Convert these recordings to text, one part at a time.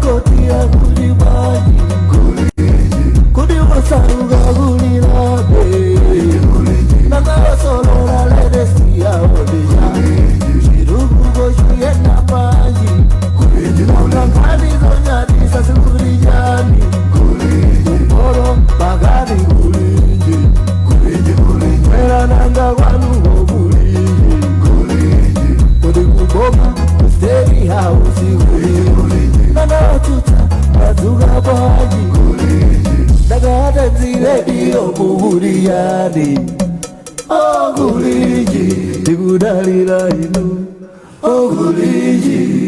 Amakoti akuli bwanji? Kodi osauka akulirabe? Nanga osolola latest yaodeja? Chitukuko chiyenda bwanji? Nanga nkhani zonyadisa zikulijani? Kumpoto, pakati kulinji? Mwera nanga kwanuko kulinji? Kodi kuboma, State House kulinji? Nanga otsutsa madzuka bwanji? Ndakatadzire rediyo kukuliyani? Okulinji, tikudalira inu, okulinji.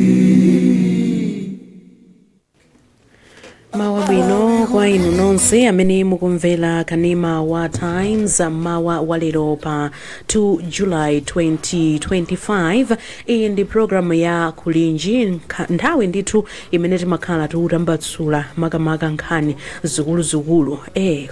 Mawa bwino kwa inu nonse amene mukumvera kanema wa Times mawa walero pa 2 July 2025. Iyi ndi programu ya Kulinji, nthawi ndithu imene timakhala tikutambasula makamaka nkhani zikuluzikulu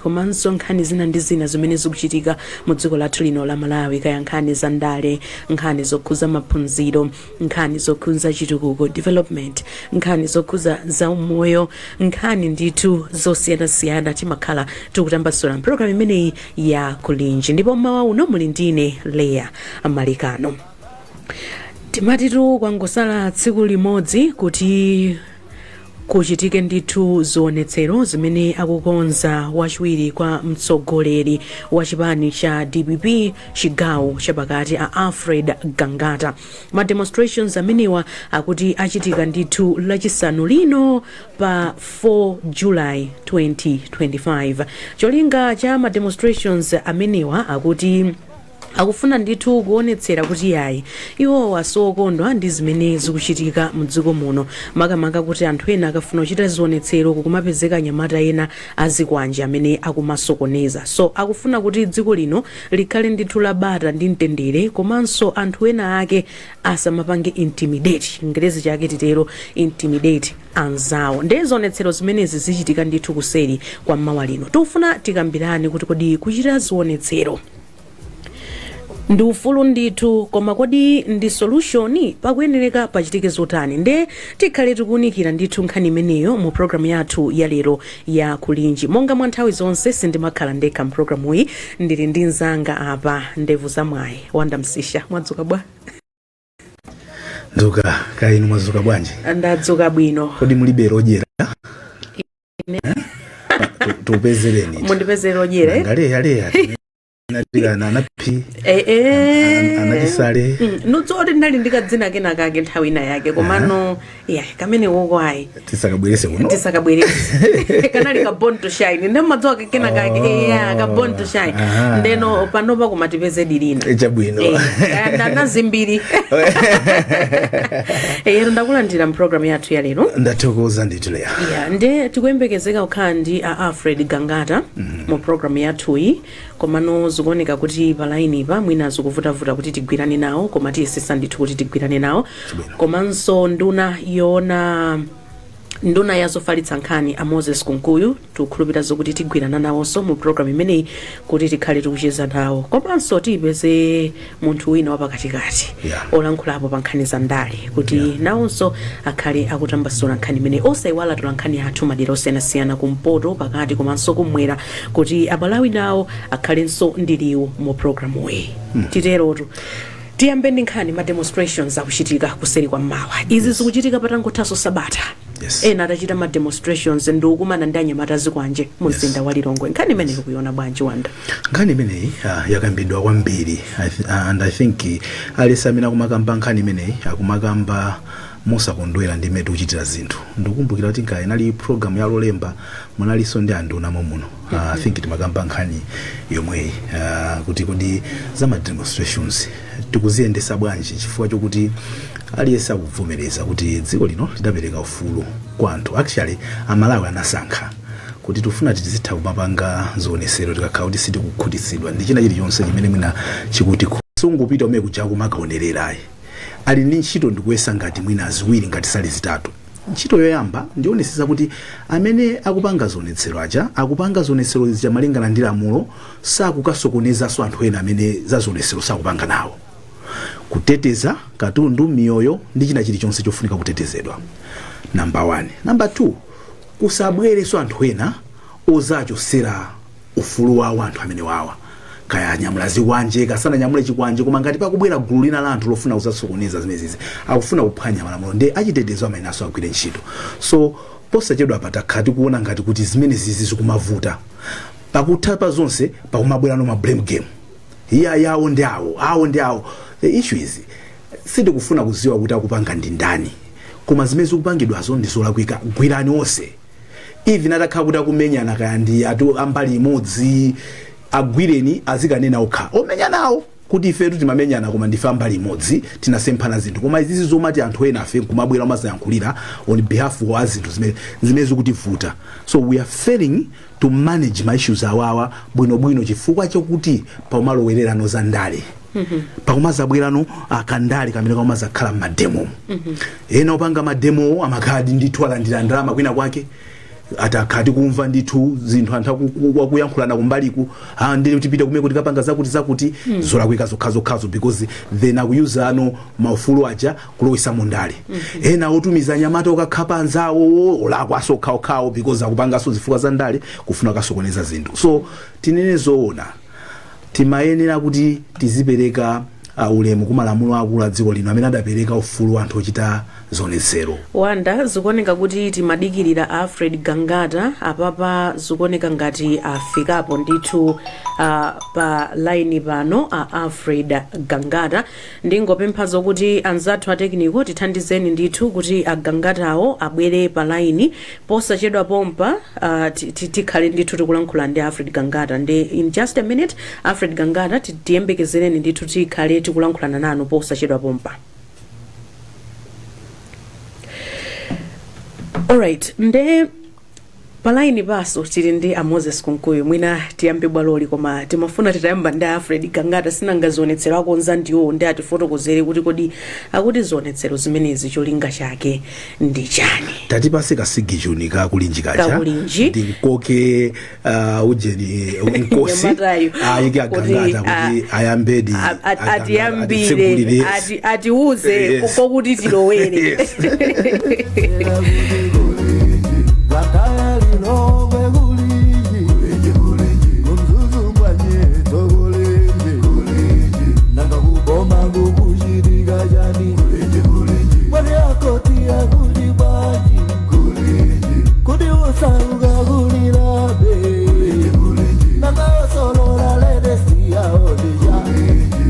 komanso nkhani zina ndi zina zimene zikuchitika mu dziko lathu lino la Malawi, kaya nkhani za ndale, nkhani zokhuza maphunziro, nkhani zokhuza chitukuko, development, nkhani zokhuza zaumoyo, nkhani ndithu zosiyanasiyana timakhala tikutambasula mpulogalamu imeneyi ya Kulinji. Ndipo mmawa uno muli ndine Leya Malikano. Timatitu kwangosala tsiku limodzi kuti kuchitike ndithu zionetsero zimene akukonza wachiwiri kwa mtsogoleri wa chipani cha DPP chigawo chapakati, a Alfred Gangata. Ma demonstrations amenewa akuti achitika ndithu Lachisanu lino pa 4 July 2025. Cholinga cha ma demonstrations amenewa akuti akufuna ndithu kuonetsera kuti yayi, iwowa siokondwa ndi zimene zikuchitika mdziko muno, makamaka kuti anthu ena akafuna kuchita zionetsero kukumapezeka anyamata ena azikwanje amene akumasokoneza. So akufuna kuti dziko lino likhale ndithu labata ndi mtendere, komanso anthu ena ake asamapange intimidate, Chingerezi chake titero, intimidate anzawo. Ndiye zionetsero zimenezi zichitika ndithu kuseri kwa mawa lino. Tikufuna tikambirane kuti kodi kuchita zionetsero ndi ufulu ndithu, koma kodi ndi solution? Pakuyenereka pachitike zotani? Nde tikhale tikuwunikira ndithu nkhani imeneyo mu programu yathu ya lero ya Kulinji. Monga mwa nthawi zonse, sindimakhala ndekha mpulogalamuyi, ndili ndi mzanga apa, ndevu zamwayi, Wanda Msisha. Mwadzuka bwa? Dzuka kaya, inu mwadzuka bwanji? Ndadzuka bwino. Kodi mulibe lodyera? Tupezereni. Mundipezere lodyera, eh? Ngaleya leya natikana anaphi anachisale. Nudziwa kuti ndinali ndikadzina kena kake nthawi ina yake, komano ya kamene woko ayi. Tisakabwerese kuno. Tisakabwerese. Kanali ka Born to Shine, ndamadziwa kena kake. Yeah, ka Born to Shine. Ndeno panopa kumatipeze dilina. Chabwino. Ndana zimbiri ero. Ndakulandira mpulogalamu yathu ya lero. Ndathokoza ndithu, Leya. Yeah, nde tikuyembekezeka kukhala ndi a Alfred Gangata mu programu yathuyi, komano zikuoneka kuti pa line pa mwina zikuvutavuta kuti tigwirane nawo, koma tiyesesa ndithu kuti tigwirane nawo. Chabwino. Komanso nduna yoona, nduna ya zofalitsa nkhani, a Moses Kunkuyu, tikukhulupirira zokuti tigwirana nawonso mu programu imeneyi kuti tikhale tikucheza nawo. Komanso tiyipeze munthu wina wapakatikati olankhulapo pa nkhani za ndale kuti nawonso akhale akutambasula nkhani imeneyi. Osayiwala atolankhani athu madera osiyanasiyana, kumpoto, pakati komanso kumwera, kuti Amalawi nawo akhalenso ndi liwu mu programuyi. Titerotu, tiyambe ndi nkhani. Ma demonstrations akuchitika kuseri kwa mmawa. Izi zikuchitika patangothanso sabata ena atachita ma demonstrations ndi kukumana ndi anyamata azikwanje mu mzinda wa Lilongwe. Nkhani imeneyi kuiona bwanji, Wanda? Nkhani imeneyi yakambidwa kwambiri. And I think aliyense amene akumakamba nkhani imeneyi akumakamba mosakondwera ndi mmene tikuchitira zinthu. Ndikukumbukira kuti nkaya inali program ya Lolemba, munalinso ndi anduna muno. I think timakamba nkhani yomweyi, kuti kodi za ma demonstrations tikuziyendesa bwanji, chifukwa chokuti aliyense akuvomereza kuti dziko lino lidapereka ufulu kwa anthu. Actually, Amalawi anasankha kuti tifuna tizitha kumapanga zionesero tikakhala kuti sitikukhutitsidwa ndi china chilichonse chimene mwina chikuti sungupita umene kuja kumakaonererayi. Ali ndi ntchito, ndikuyesa ngati mwina ziwiri ngati sali zitatu. Ntchito yoyamba ndionesesa kuti amene akupanga zionetsero aja akupanga zionetsero zija malingana ndi lamulo, sakukasokonezanso anthu ena amene za zionetsero sakupanga nawo, kuteteza katundu, miyoyo ndi china chilichonse chofunika kutetezedwa. Number one. Number two, kusabwereso anthu ena ozachosera ufulu wawo anthu amene wawa, kaya anyamula zikwanje, kasananyamule chikwanje. Koma ngati pakubwera gulu lina la anthu lofuna kuzasokoneza zimenezi, akufuna kuphwanya malamulo, ndi achitetezo amenenso agwire ntchito. So posachedwa patakhala tikuona ngati kuti zimenezizi zikumavuta. Pakutha pa zonse pakumabwerano ma blame game, iya, yawo ndi awo, awo ndi awo. The issue is, sindikufuna kuziwa kuti akupanga ndi ndani, koma zimene zikupangidwazo ndi zolakwika. Gwirani onse. Even atakhala kuti akumenyana, kaya ndi atu ambali imodzi, agwireni, azikanena okha omenyanawo kuti ifetu timamenyana koma ndife ambali imodzi, tinasemphana zinthu. Koma izizi zomati anthu ena afe nkumabwera umazayankhulira on behalf wa zinthu zimene zikutivuta. So we are failing to manage ma issues awawa bwinobwino chifukwa chokuti paumalowererano za ndale, pakumazabwerano akandale kamene kamazakhala m'mademo. Ena opanga mademo amakhala ndithu alandira ndalama kwina kwake. Atakhala tikumva ndithu zinthu, anthu akuyankhulana kumbaliku, ah, ndili tipite kumene kuti kapanga zakuti zakuti, zolakwika zokhazokhazo, because then akuyuza ano maufulu aja kulowesa mundale. Ena otumiza anyamata okakhapa anzawo, olakwaso okhaokhawo, because akupanganso zifukwa za ndale kufuna kasokoneza zinthu. So tinene zoona, timayenera kuti tizipereka ulemu kumalamulo akulu a dziko lino amene adapereka ufulu wa anthu ochita zionetsero. Wanda, zikuoneka kuti timadikirira Alfred Gangata. Apapa zikuoneka ngati afikapo ndithu pa laini pano a Alfred Gangata. Ndingopempha zokuti anzathu a technical tithandizeni ndithu kuti agangatawo abwere pa laini posachedwa pompa. Tikhale ndithu tikulankhula ndi Alfred Gangata ndi in just a minute. Alfred Gangata, tiyembekezereni ndithu, tikhale tikulankhulana nanu posachedwa pompa. Alright, nde palaini paso tili ndi a Moses Kunkuyu. Mwina tiyambe bwaloli, koma timafuna titayamba ndi Alfred Gangata. Sinanga zionetsero akonza ndiwo, ndi atifotokozere kuti kodi akuti zionetsero zimenezi cholinga chake ndi chani? Tatipase kasigichuni kakulinji kacha. Kakulinji. Ndinkoke ujeni nkosi. Nyamatayo. Ayike agangata kuti ayambedi. Atiyambire. Atitsegulire. Atiuze Yes. kokuti tilowere. Yes. Blantyre, Lilongwe kulinji, kumzuzu mwanyeto kulinji, nanga kuboma kukuchitika chani? Mwati akoti akuti bwanji? Kuti usauka kulilabe, nanga osolola ledesiyaodija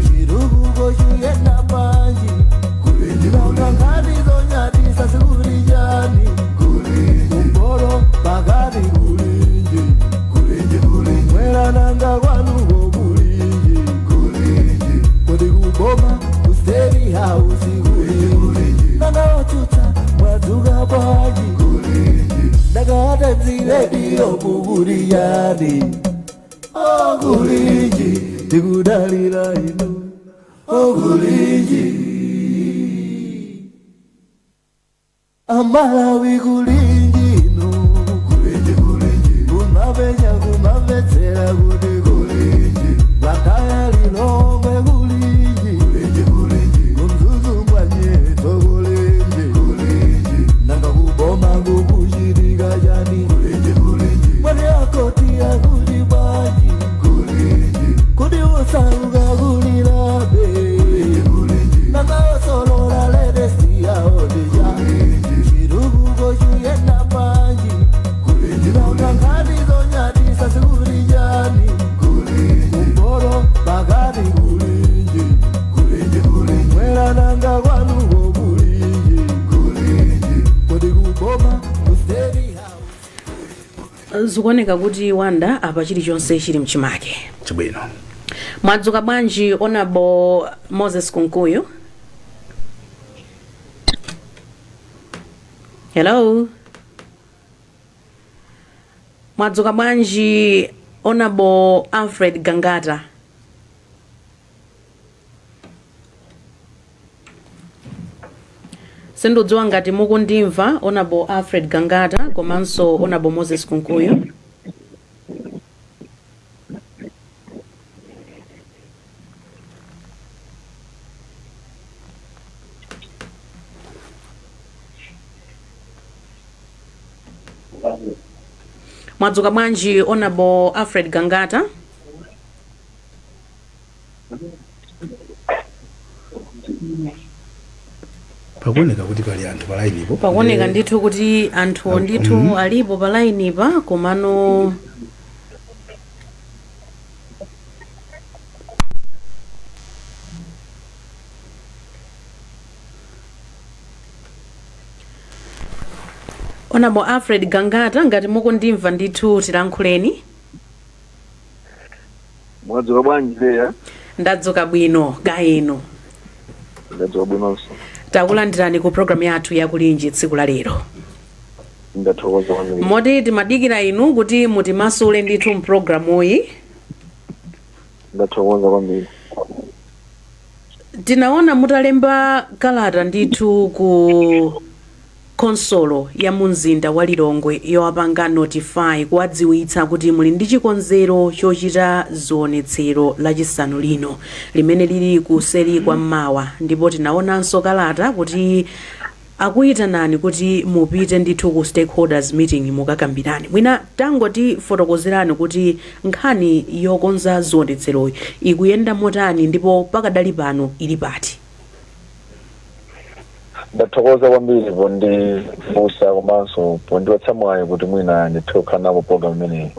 chirukuko chuyenda bwanji? Nanga nkhani zonyadisa sikuli chani? Kumporo pakati kulinji, mwerananga kwanuko kulinji, kuti kuboma ku State House kulinji, nanga otsutsa mwadzuka bwanji? Ndakatadzilediyo kukuliyani okulinji, tikudalira inu okulinji. Amalawi kulinji inu, kumapenya kumamvetsera kuti kulinji. Blantyre, Lilongwe kulinji, kumzuzu mwanyeto kulinji, nanga kuboma kukuchitika chani? Mwati akoti akuti bwanji? Kuti usauka kulilabe, nanga osolola ledesiyaodija chirukuko chuyenda bwanji? Nanga nkhani zonyadisa sikuli chani? Kumporo pakati kulinji, mwerananga kwanuko kulinji, kuti kuboma ku State House. Zikuoneka kuti, Wanda, apa chilichonse chili mchimake. Chabwino. Mwadzuka bwanji, Honorable Moses Kunkuyu? Hello, mwadzuka bwanji, Honorable Alfred Gangata? Sindidziwa ngati mukundimva, Honorable Alfred Gangata komanso Honorable Moses Kunkuyu. Mwadzuka bwanji, Honorable Alfred Gangata? Pakuoneka kuti pali anthu pa line po. Pakuoneka ndithu kuti anthu ndithu alipo pa line pa, komano Honorable Alfred Gangata, ngati mukundimva ndithu, tilankhuleni. Mwadzuka bwanji, Leya? Ndadzuka bwino, kaya inu? Ndadzuka bwinonso. Takulandirani ku programu yathu yakulinji tsiku la lero. Ndathokoza kwambiri. Moti timadikira inu kuti mutimasule ndithu mpulogalamuyi. Ndathokoza kwambiri. Tinaona mutalemba kalata ndithu ku khonsolo ya mumzinda wa Lilongwe yowapanga notify, kuwadziwitsa kuti muli ndi chikonzero chochita zionetsero Lachisanu lino limene lili kuseri kwa mmawa, ndipo tinaonanso kalata kuti akuyitanani kuti mupite ndithu ku stakeholders meeting mukakambirane. Mwina tangotifotokozerani kuti nkhani yokonza zionetseroyi ikuyenda motani ndipo pakadali pano ili pati? Ndathokoza kwambiri pondifunsa komanso pondipatsa mwayi kuti mwina ndithe kukhala napo program imeneyi.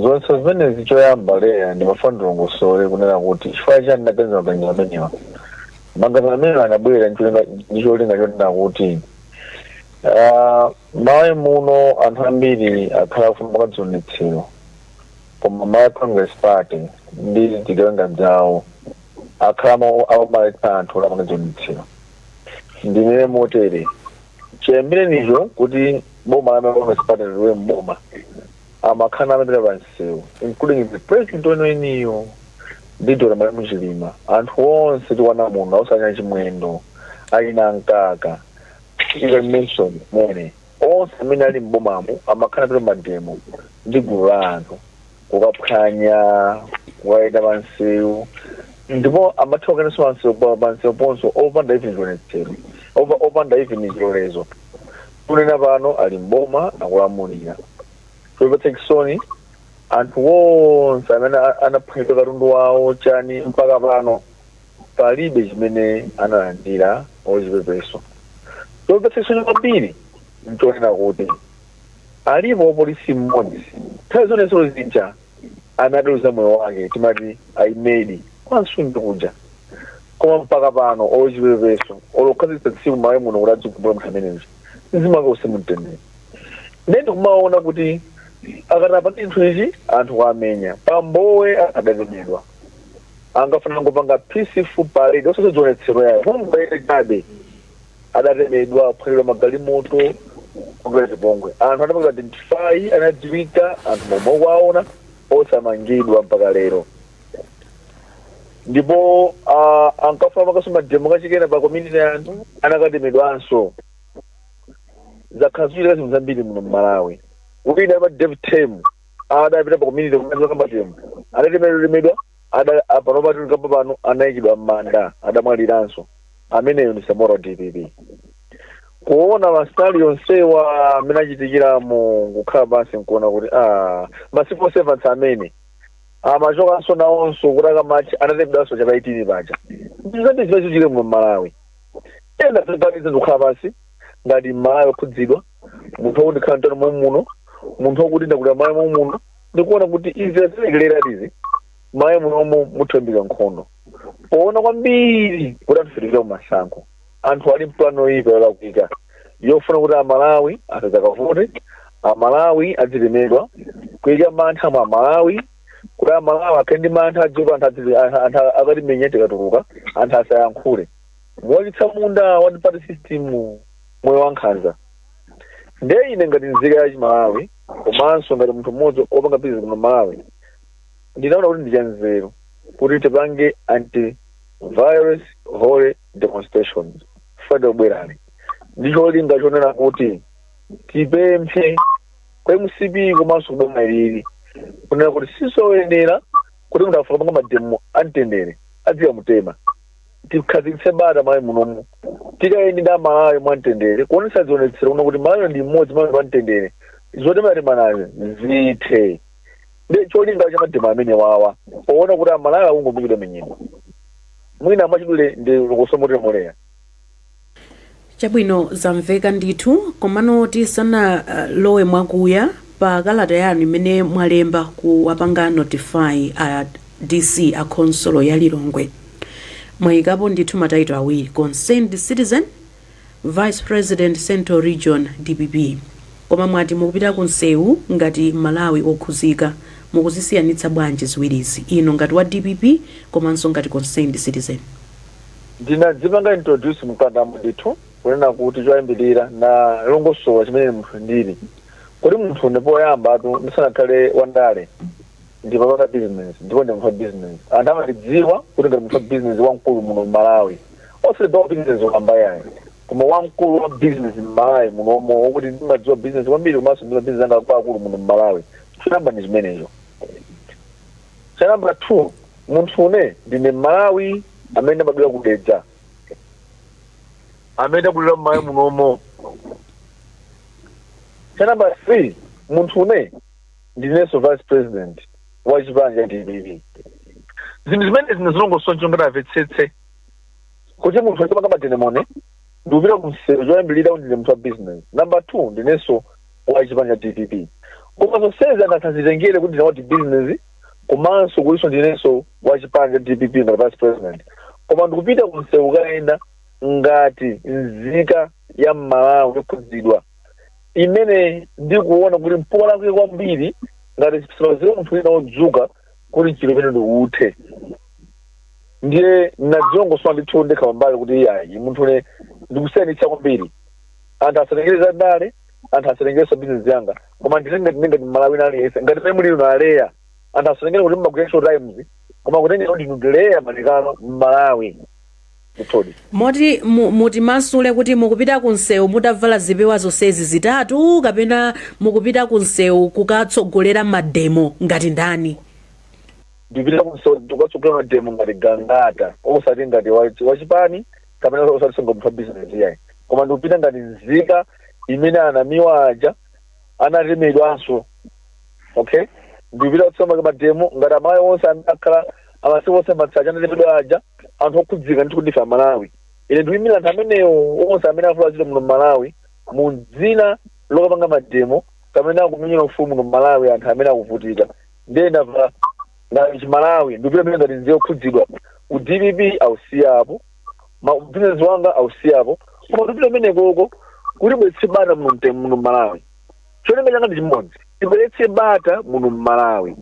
Zonse zimenezi, choyamba, Leya, ndimafuna ndilongosole kunena kuti chifukwa chani ndaganiza maganizo amenewa. Maganizo amenewa anabwera ndi cholinga chonena kuti Malawi muno anthu ambiri akhala akufuna kupanga zionetsero, koma Malawi Congress Party ndi zigawenga zawo akhala akumaletsa anthu kuti apange zionetsero. Ndinene motere, chiyambirenicho kuti boma la Malawi Congress Party lilowe mboma, amakhala amapita pa msewu, including the president weniweniyo ndi Dr. Malemu Chilima, anthu onse tikwana muno, ausanya Chimwendo, alina Mkaka, you can mention mene onse amene ali mbomamo amakhala apita ma demo ndi gulu la anthu kukaphwanya, kukayenda pansewu, ndipo amatha kukayendanso pansewu, pansewu ponso opanda even chionetsero, opanda even chilolezo. Kunena pano ali mboma, akulamulira. Chomvetsa chisoni, anthu onse amene anaphwanyidwa katundu wawo chani, mpaka pano palibe chimene analandira ochipepeso. Chomvetsa chisoni kwambiri nchonena kuti alipo wapolisi mmodzi nthawi zonetsero zija anadaluza moyo wake, timati aimedi kwa Msundu kuja, koma mpaka pano ochipepeso olokhazikitsa tsiku Malawi muno kuti adzikumbula munthu ameneyo, mzimu wake uuse mumtendere. Ndiye ndikumaona kuti akatapa chinthu ichi, anthu kuamenya pambowe, adatemedwa, angafuna ngopanga peaceful parade, osati zionetsero yayo, kungoyenda chabe, adatemedwa, kuphwanyidwa magalimoto, kupangidwa chipongwe. Anthu anapanga identify, anadziwika, anthu momwe kwaona osamangidwa mpaka lero. Ndipo ankafuna kupanganso ma demo kachikena pa community, anthu anakatemedwanso. Zakhala zikuchitika zinthu zambiri muno mMalawi. Wina pa Dave Tem adapita pa community kumene ma demo, adatemedwa, pano patikamba pano anayikidwa m'manda, adamwaliranso. Ameneyo ndi Samora DPP. Kuona masitali onsewa amene achitikiramo, kukhala pansi nkuona kuti ma civil servants amene amachokanso nawonso kuti akamachi anatemedwanso chaka 18 paja. Zambiri zimene zikuchitika muno mMalawi, ena ziganiza ndikukhala pansi ngati Mmalawi okhudzidwa, munthu wakuti ndikhala mtano momwe muno, munthu wakuti ndakulira Malawi momwe muno, ndikuona kuti izi azilekelera izi, Malawi munomo muthimbika nkhondo. Poona kwambiri kuti anthu fitikira kumasankho, anthu ali mpulani yoyipa yolakwika yofuna kuti Amalawi asadzakavote, Amalawi adzitemedwa, kuyika mantha mwa Amalawi kuti Amalawi akhale ndi mantha, adziwe anthu anthu akatimenya tikatuluka, anthu asayankhule. Muwachitsa munda one party system, moyo wa nkhanza. Ndiye ine ngati nzika ya Chimalawi komanso ngati munthu mmodzi opanga business kuno Malawi, ndinaona kuti ndichanzeru kuti tipange anti violence holy demonstrations Friday obwerani, ndi cholinga chonena kuti tipemphe kwa MCP komanso kuboma ilili kunena kuti sizoyenera kuti munthu afuna kupanga ma demo amtendere adzikamutema. Tikhazikitse bata Malawi munomu, tikayende ndi Amalawi mwamtendere, kuonetsa zionetsero kuno kuti Malawi ndi mmodzi, Malawi ndi wamtendere, zotematemazi zithe. Ndi cholinga cha mademo amene wawa, poona kuti Amalawi akungomikidwa menyedwa. Mwina mwachidule ndi kusomotemoleya. Chabwino, zamveka ndithu. Komano tisanalowe mwakuya pa kalata yanu imene mwalemba kuwapanga notify a DC a khonsolo ya Lilongwe, mwayikapo ndithu ma title awiri, concerned citizen, vice president Central Region DPP, koma mwati mukupita ku msewu ngati Malawi okhuzika. Mukuzisiyanitsa bwanji ziwirizi, inu ngati wa DPP komanso ngati concerned citizen? Ndinadzipanga introduce mkandamo ndithu, kunena kuti choyambirira na longosola chimene munthu ndili, kuti munthu ndipoyamba atu ndisanakhale wandale ndimapanga business, ndipo ndi munthu wa business. Anthu amandidziwa kuti ngati munthu wa business wamkulu muno mMalawi, osati wa business wamba yayi, koma wamkulu wa business mMalawi munomo, wokuti ndimadziwa business kwambiri, komanso ndima business anga akuluakulu muno mMalawi. Choyamba ndi chimenecho. Cha number 2, munthu une ndine Mmalawi amene ndabadwira kudedza, amene ndakulira mMalawi munomo. Cha number 3, munthu une ndinenso vice president wa chipani cha DPP. Zinthu zimene zine zilongosola ngati amvetsetse kuti munthu achipanga mademo ndikupita kumsewu, choyambirira kuti ndine munthu wa business, number 2 ndinenso wa chipani cha DPP. Koma zonsezi anthu asazitengere kuti ndine wa business komanso kulinso ndinenso wa chipani cha DPP ngati vice president, koma ndikupita kumsewu kukayenda ngati nzika ya Mmalawi yokhudzidwa imene ndikuona kuti mpolakwe kwambiri ngati sipazire munthu wina wodzuka kuti mchito pene ndiuthe. Ndiye nadzilongosola ndithu ndekha pambali kuti iyayi, munthu une ndikusiyanitsa kwambiri. Anthu asatengere za ndale, anthu asatengerenso business yanga, koma nditenge ngati Mmalawi aliyense, ngati pamene muli ino aleya. Anthu asatengere kuti mmagwira ntchito Times, koma kutengera kuti ndinu Leya Malekano Mmalawi ndithudi. Moti mutimasule kuti mukupita ku msewu mutavala zipewa zonsezi zitatu, kapena mukupita ku msewu kukatsogolera mademo ngati ndani? Ndipita kumsewu kukatsogolera mademo ngati Gangata, osati ngati wachipani kapena osati ngati munthu wa business yayi, koma ndikupita ngati nzika imene anamiwa aja anatemedwanso. Okay, ndikupita kutsogolera mademo ngati Amalawi onse amene akhala amasiku onse matsacha anatemedwa aja, anthu okhudzika ndithu kuti ndife Amalawi. Ine ndikuyimira anthu amenewo onse amene afulazidwa muno Mmalawi mu dzina lokapanga mademo kapena akumenyera ufulu muno Mmalawi, anthu amene akuvutika. Ndiye ndavala ngati Chimalawi, ndikupita pamene ngati nzika yokhudzidwa. U DPP ausiyapo, ma business wanga ausiyapo, koma ndikupita pamene koko kuti bweretse bata muno muno Mmalawi. Cholinga changa ndi chimodzi, tibweretse bata muno Mmalawi,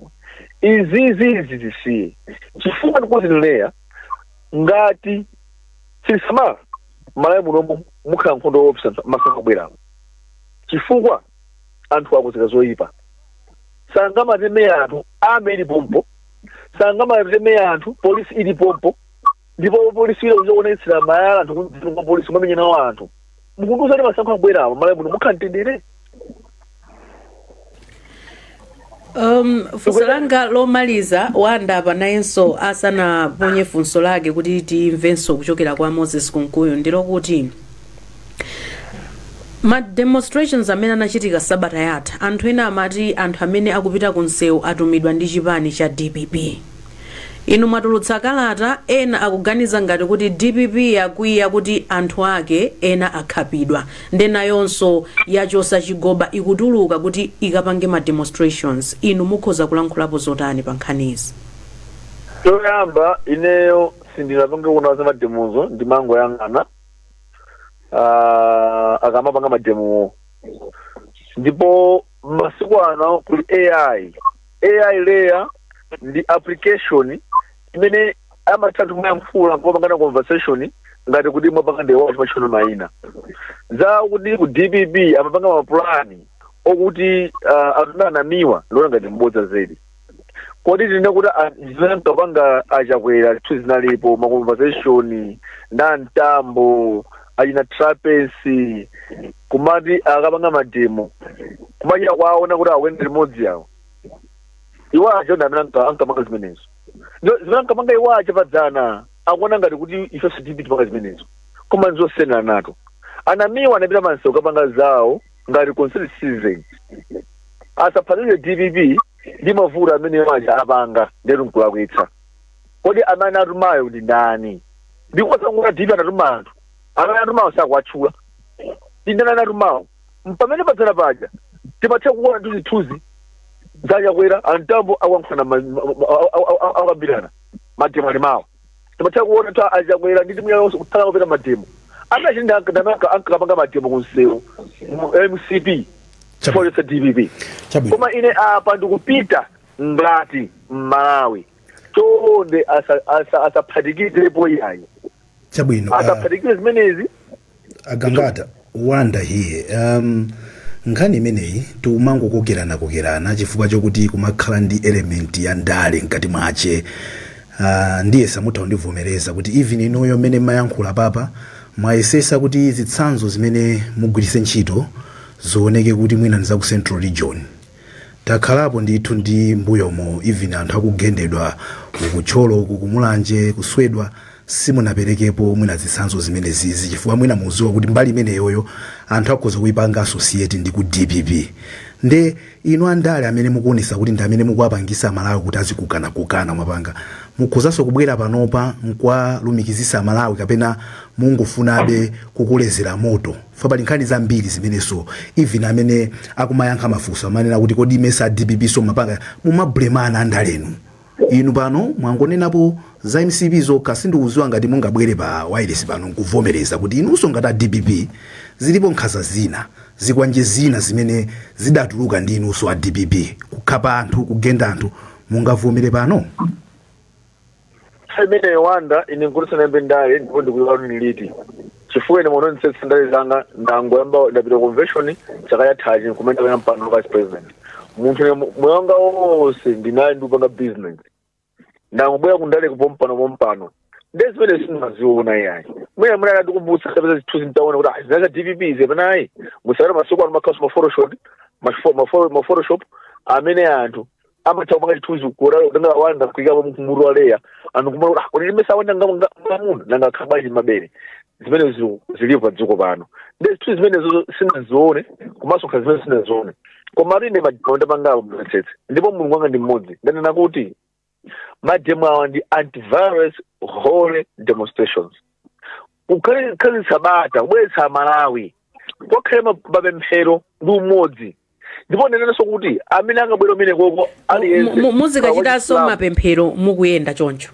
izizi izi zisiye, chifukwa ndikuzileya ngati silisamala Malawi munomu mukhala nkhondo yoopsa masankho abwerawo, chifukwa anthu akuzika zoyipa. Sangamateme anthu ame ili pompo, sangamateme anthu polisi ili pompo, ndipo polisi ile kuonetsera mayala anthu kudzina kwa polisi kumamenya nawo anthu. Mukundiuza kuti masankho abwerawo Malawi muno mukhala mtendere? Funso langa lomaliza, Wanda nayenso asanaponye funso lake kuti timvenso kuchokera kwa Moses Kunkuyu, ndilokuti ma demonstrations amene anachitika sabata yatha, anthu ena amati anthu amene akupita ku msewu atumidwa ndi chipani cha DPP. Inu mwatulutsa kalata, ena akuganiza ngati kuti DPP yakwiya kuti anthu ake ena akhapidwa, nde nayonso yachosa chigoba ikutuluka kuti ikapange ma demonstrations. Inu mukhoza kulankhulapo zotani pa nkhanizi? Choyamba, ineyo sindinapange kuona za mademozo, ndimangoyang'ana akamapanga mademowo. Ndipo masiku ano kuli AI. AI layer ndi application imene amatha anthu kumayankhula kumapangana conversation ngati kuti mwapanga ndi wacho mayina za kuti ku DPP amapanga mapulani okuti anthu anamiwa. Ndiona ngati mbodza zedi. Kodi tine kuti zimene nkapanga aChakwera tu zinalipo ma conversation na Mtambo, achina Trapence, kumati akapanga mademo, kumachita kwaona kuti akuyenda limodzi yawo? Iwo aja ndi amene ankamanga zimenezo. Zimene ankamanga iwo aja padzana. Akuona ngati kuti ifenso DPP tipanga zimenezo, koma nzosiyana nato. Anamiwa anapita pansewu kapanga zawo ngati concerned citizen. Asaphatikize DPP ndi mavuto amene aja apanga, ndetu nkulakwitsa. Kodi amene atumayo ndi ndani? Ndikuwasanguka DPP anatuma anthu, amene atumawo sakuwatchula. Ndi ndani anatumawo? Pamene padzana paja timatha kuona ndi zithunzi zachakwera, antambo akuyankhulana, akambirana mademo ali mawa. Timatha kuona ta achakwera ndi timu yawo kuthala kupita mademo amene achiti ankakapanga mademo kunsewu mu MCP chifukwa chotsa DPP. Koma ine apa ndikupita ngati Mmalawi, chonde asaphatikizepo iyayi. Chabwino. Asaphatikize zimenezi. Agangata, Wanda here. Nkhani imeneyi tikumangokokerana kokerana chifukwa chokuti kumakhala ndi element ya ndale mkati mwache. Ndiye samutha kundivomereza kuti even inuyo mmene mmayankhula papa mwayesesa kuti zitsanzo zimene mugwiritse ntchito zioneke kuti mwina ndi za ku Central Region. Takhalapo ndithu ndi mbuyomo, even anthu akugendedwa ukutcholo, uku kumulanje kuswedwa, simunaperekepo mwina zitsanzo zimene zizi chifukwa mwina muziwa kuti mbali imeneyoyo anthu akhoza kuipanga associate ndi ku DPP. Nde inu andale amene mukuonesa kuti ndi amene mukuwapangisa Amalawi kuti azikukanakukana, mwapanga mukhozanso kubwera panopa nkwalumikizisa Amalawi, kapena mungofunabe kukolezera moto? Fa pali nkhani zambiri zimenenso even amene akumayankha mafunso amanena kuti kodi mesa DPP so mapanga mumablemana andalenu? Inu pano mwangonenapo za MCP zokha. Sindikuziwa ngati mungabwere pa wireless pano nkuvomereza kuti inunso ngati a DPP zilipo nkhanza zina, zikwanje zina zimene zidatuluka ndi inunso a DPP, kukhapa anthu, kugenda anthu. Mungavomere pano? Imene Wanda, ine nkuti sanayambe ndale ndipo ndikuiwa ni liti, chifukwa ine mononetsetsa ndale zanga ndangoyamba, ndapita convention chaka chathachi kumene ndapita mpando vice president. Munthu ine moyo wanga wonse ndinali ndikupanga business, ndangobwera kundale kupompano pompano. Nde zimene sindimaziona iyayi. Mwina mwina ndikumbutsa, ndapeza zithunzi, ntaona kuti ah, zina za DPP zepenayi musakati masiku ano makhaso ma photoshop amene anthu amatha kupanga chithunzi kutenga Wanda kuikapo mutu wa Leya, anthu kumana kuti ah, kodi limesa Wanda ngamuna, nanga khabwanji mabere? Zimene zilipo pa dziko pano. Ndi zithunzi zimenezo sinazione, komanso nkha zimene sinazione. Koma ine mademo ndapangapo, mvetsetse, ndipo Mulungu wanga ndi mmodzi, ndanena kuti mademo awa ndi anti-virus holy demonstrations, kukhazikitsa bata, kubweretsa Malawi kwakhale mapemphero ndi umodzi. Ndipo ndanenanso kuti amene akabwera umene koko aliyense Muzikachitanso wa mapemphero mukuyenda choncho?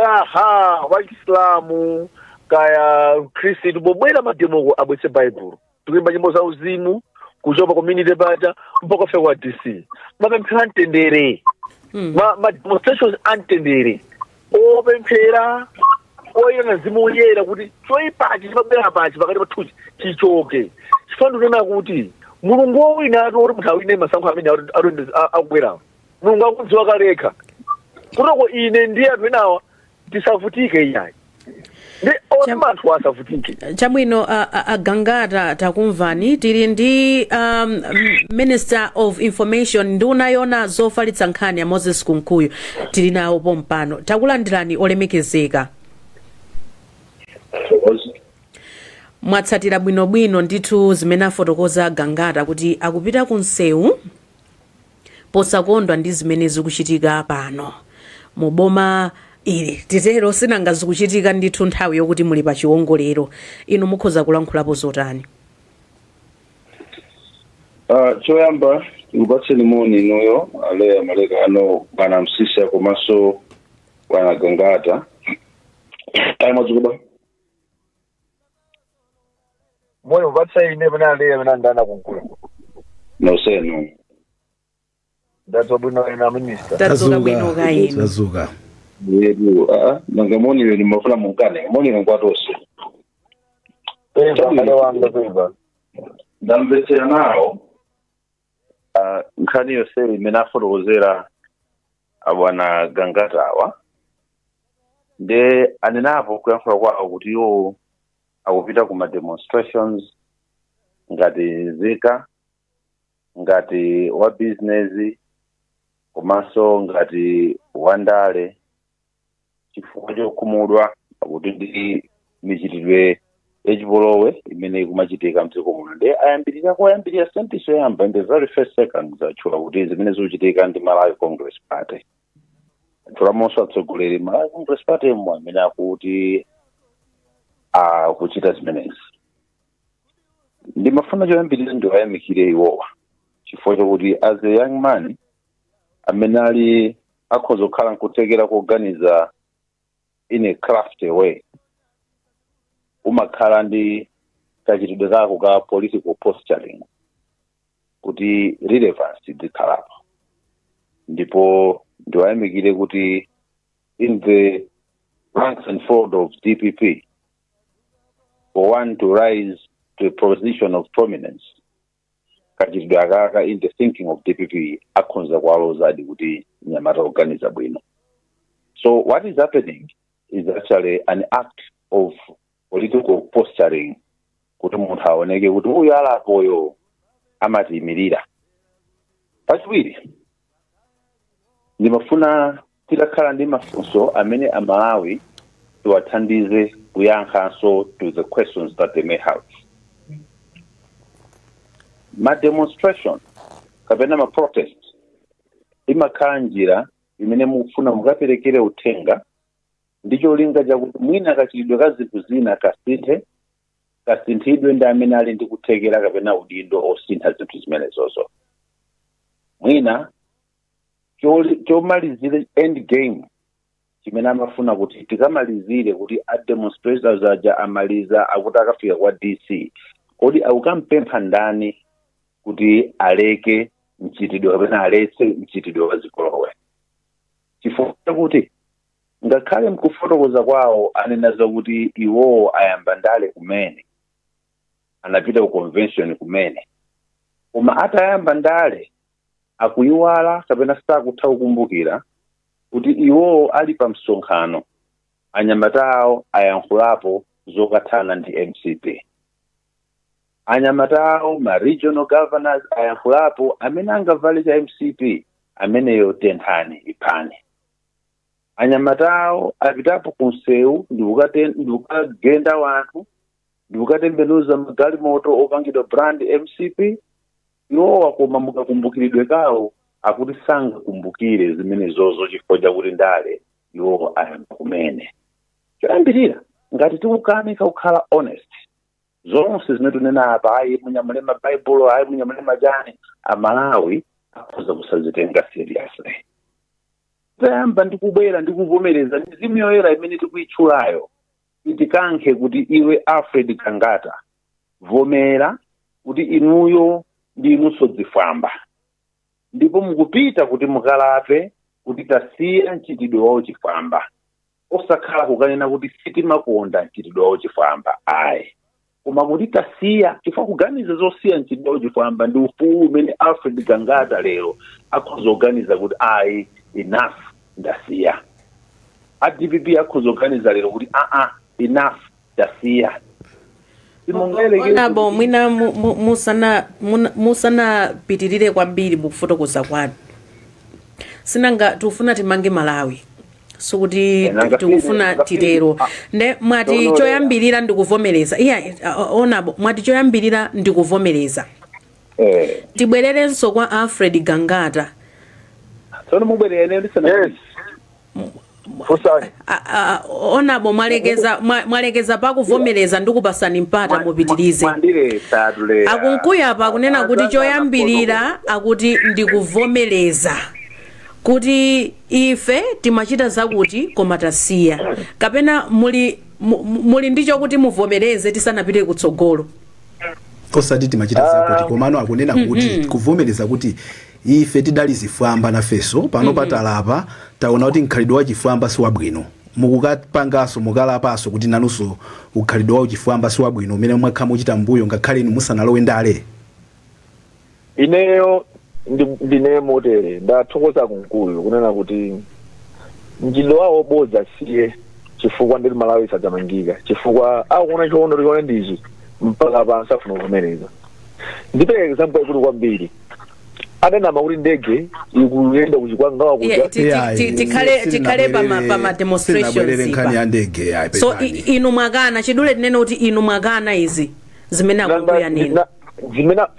Aha, Wachisilamu kaya Mkhristu, pobwera mademoko abwetse Baibulo, tikuimba nyimbo za uzimu kuchoka community paja mpaka kufika kwa DC, mapemphero amtendere, ma demonstrations amtendere, opemphera, oyera, mzimu woyera, kuti choyipachi chimabwera pachi pakati pathuchi chichoke. Chifukwa ndikunena kuti Mulungu wowina ati kuti munthu awine masankho amene akubwerawo, Mulungu akudziwa kalekha kutoko. Ine ndi anthu enawa tisavutike iyayi, ndi oti anthu asavutike. Chabwino, Agangata, takumvani. Tili ndi Minister of Information, nduna yona zofalitsa nkhani ya Moses Kunkuyu, tili nawo pompano. Takulandirani, olemekezeka. Mwatsatira bwinobwino ndithu zimene afotokoza Gangata kuti akupita ku msewu posakondwa ndi zimene zikuchitika pano mu boma ili, titero, sinanga zikuchitika ndithu nthawi yokuti muli pa chiwongolero. Inu mukhoza kulankhulapo zotani? Choyamba ndikupatseni moni inuyo Aleya Malekano, bwana Msisa komanso bwana Gangata. Ayi, mwadzuka bwa? Moni upatsa ine pene Aleya pene andana kunkula. Nonsenu. Ndadzuka bwino, ena minister? Tadzuka bwino, kainu? Tadzuka. Yetu nanga moni wenu mafuna munkane moni ngwatonse. Peva, kale wanga, peva. Ndamvetsera nawo nkhani yonse imene afotokozera abwana Gangatawa. Nde anenapo kuyankhula kwawo kuti iwo akupita ku ma demonstrations ngati nzika, ngati wa business komanso ngati wandale, chifukwa chokhumudwa Akuti ndi michitidwe yachipolowe imene ikumachitika mdziko muno. Ndi ayambirira, koyambirira sentence yoyamba, in the very first second, atchula kuti zimene zikuchitika ndi Malawi Congress Party. Atchulamonso atsogoleri Malawi Congress Party mo amene akuti akuchita zimenezi. Ndimafuna choyambirira ndiwayamikire iwowa chifukwa chokuti as a young man amene ali akhoza kukhala nkuthekera kuganiza in a crafty way, umakhala ndi kachitidwe kako ka political posturing kuti relevance idzikhalapo. Ndipo ndiwayamikire kuti in the ranks and fold of DPP, for one to rise to a position of prominence, kachitidwe akaka in the thinking of DPP akhonza kuwalozadi kuti mnyamata kuganiza bwino. So what is happening is actually an act of political posturing kuti munthu aoneke kuti uyu alapoyo amatiyimirira. Pachiwiri, ndimafuna titakhala ndi mafunso amene Amalawi tiwathandize kuyankhanso to the questions that they may have. Ma demonstration kapena ma protest imakhala njira imene mukufuna mukaperekere uthenga ndi cholinga chakuti mwina kachitidwe ka zinthu zina kasinthe, kasinthidwe ndi amene ali ndi kuthekera kapena udindo osintha zinthu zimenezozo. Mwina chomalizire, end game chimene amafuna kuti tikamalizire kuti a demonstrators aja amaliza, akuti akafika kwa DC, kodi akukampempha ndani kuti aleke mchitidwe kapena aletse mchitidwe wa zipolowe? Chifukwa chakuti ngakhale mkufotokoza kwawo anena zakuti iwowo ayamba ndale kumene, anapita ku convention kumene, koma atayamba ndale akuyiwala kapena sakutha kukumbukira kuti iwowo ali pa msonkhano anyamata awo ayankhulapo zokathana ndi MCP, anyamata awo ma regional governors ayankhulapo amene angavale cha MCP ameneyo tenthani, iphani. Anyamata awo apitapo ku msewu ndikukagenda wanthu, ndikukatembenuza magalimoto opangidwa brand MCP. Iwowa koma mukakumbukiridwe kawo akuti sangakumbukire zimenezozo chifukwa chakuti ndale iwowo ayamba kumene. Choyambirira, ngati tikukanika kukhala honest, zonse zimene tunena apa, ayi munyamule mabaibulo, ayi munyamule majani, Amalawi akhoza kusazitenga seriously. Tayamba ndikubwera ndikuvomereza, mizimu yoyera imene tikuyitchulayo itikankhe kuti iwe Alfred Gangata, vomera kuti inuyo ndi inunso dzifwamba, ndipo mukupita kuti mukalape kuti tasiya mchitidwe wa uchifwamba, osakhala kukanena kuti sitimakonda mchitidwe wa uchifwamba, ayi, koma kuti tasiya, chifukwa kuganiza zosiya mchitidwe wa uchifwamba ndi ufulu umene Alfred Gangata lero akhoza kuganiza kuti ayi, enough, ndasiya. A DPP akhoza kuganiza lero kuti aa, enough, ndasiya. Honourable, mwina musanapitirire kwambiri mukufotokoza kwanu, sinanga tikufuna timange Malawi, sikuti tikufuna titero. Nde mwati Tono. Choyambirira ndikuvomereza. Iya, honourable, mwati choyambirira ndikuvomereza. Tibwererenso kwa Alfred Gangata. Tsono mubwerere ine ndisana. Yes, funsani. Honourable, mwalekeza mwalekeza pakuvomereza, ndikupasani mpata mupitirize. Mwandiletsa tuleya. Akunkuya apa akunena kuti choyambirira akuti ndikuvomereza kuti ife timachita zakuti koma tasiya. Kapena muli ndicho kuti muvomereze tisanapite kutsogolo? Osati timachita zakuti, komano akunena kuti kuvomereza kuti ife tidali zifwamba nafeso, pano patalapa, taona kuti mkhalidwe wa chifwamba si wabwino. Mukukapanganso mukalapanso kuti nanunso ukhalidwe wa uchifwamba si wabwino umene mwakhala muchita mbuyo ngakhale inu musanalowe ndale. Ineyo ndine motere, ndathokoza Kunkuyu kunena kuti mchitidwe wawo wobodza siye, chifukwa nditi Malawi sadzamangika, chifukwa akuona chiono tichione ndichi mpaka pansi afuna kuvomereza. Ndipereka example yaikulu kwambiri. Adanama kuti ndege ikuyenda kuchikwangawa kuja. Yeah, Tikhale pa ma demonstrations sinabwerere nkhani ipa. Ya ndege yayi. So pepani. inu mwakana, chidule tinene kuti inu mwakana izi zimene akukuyanena?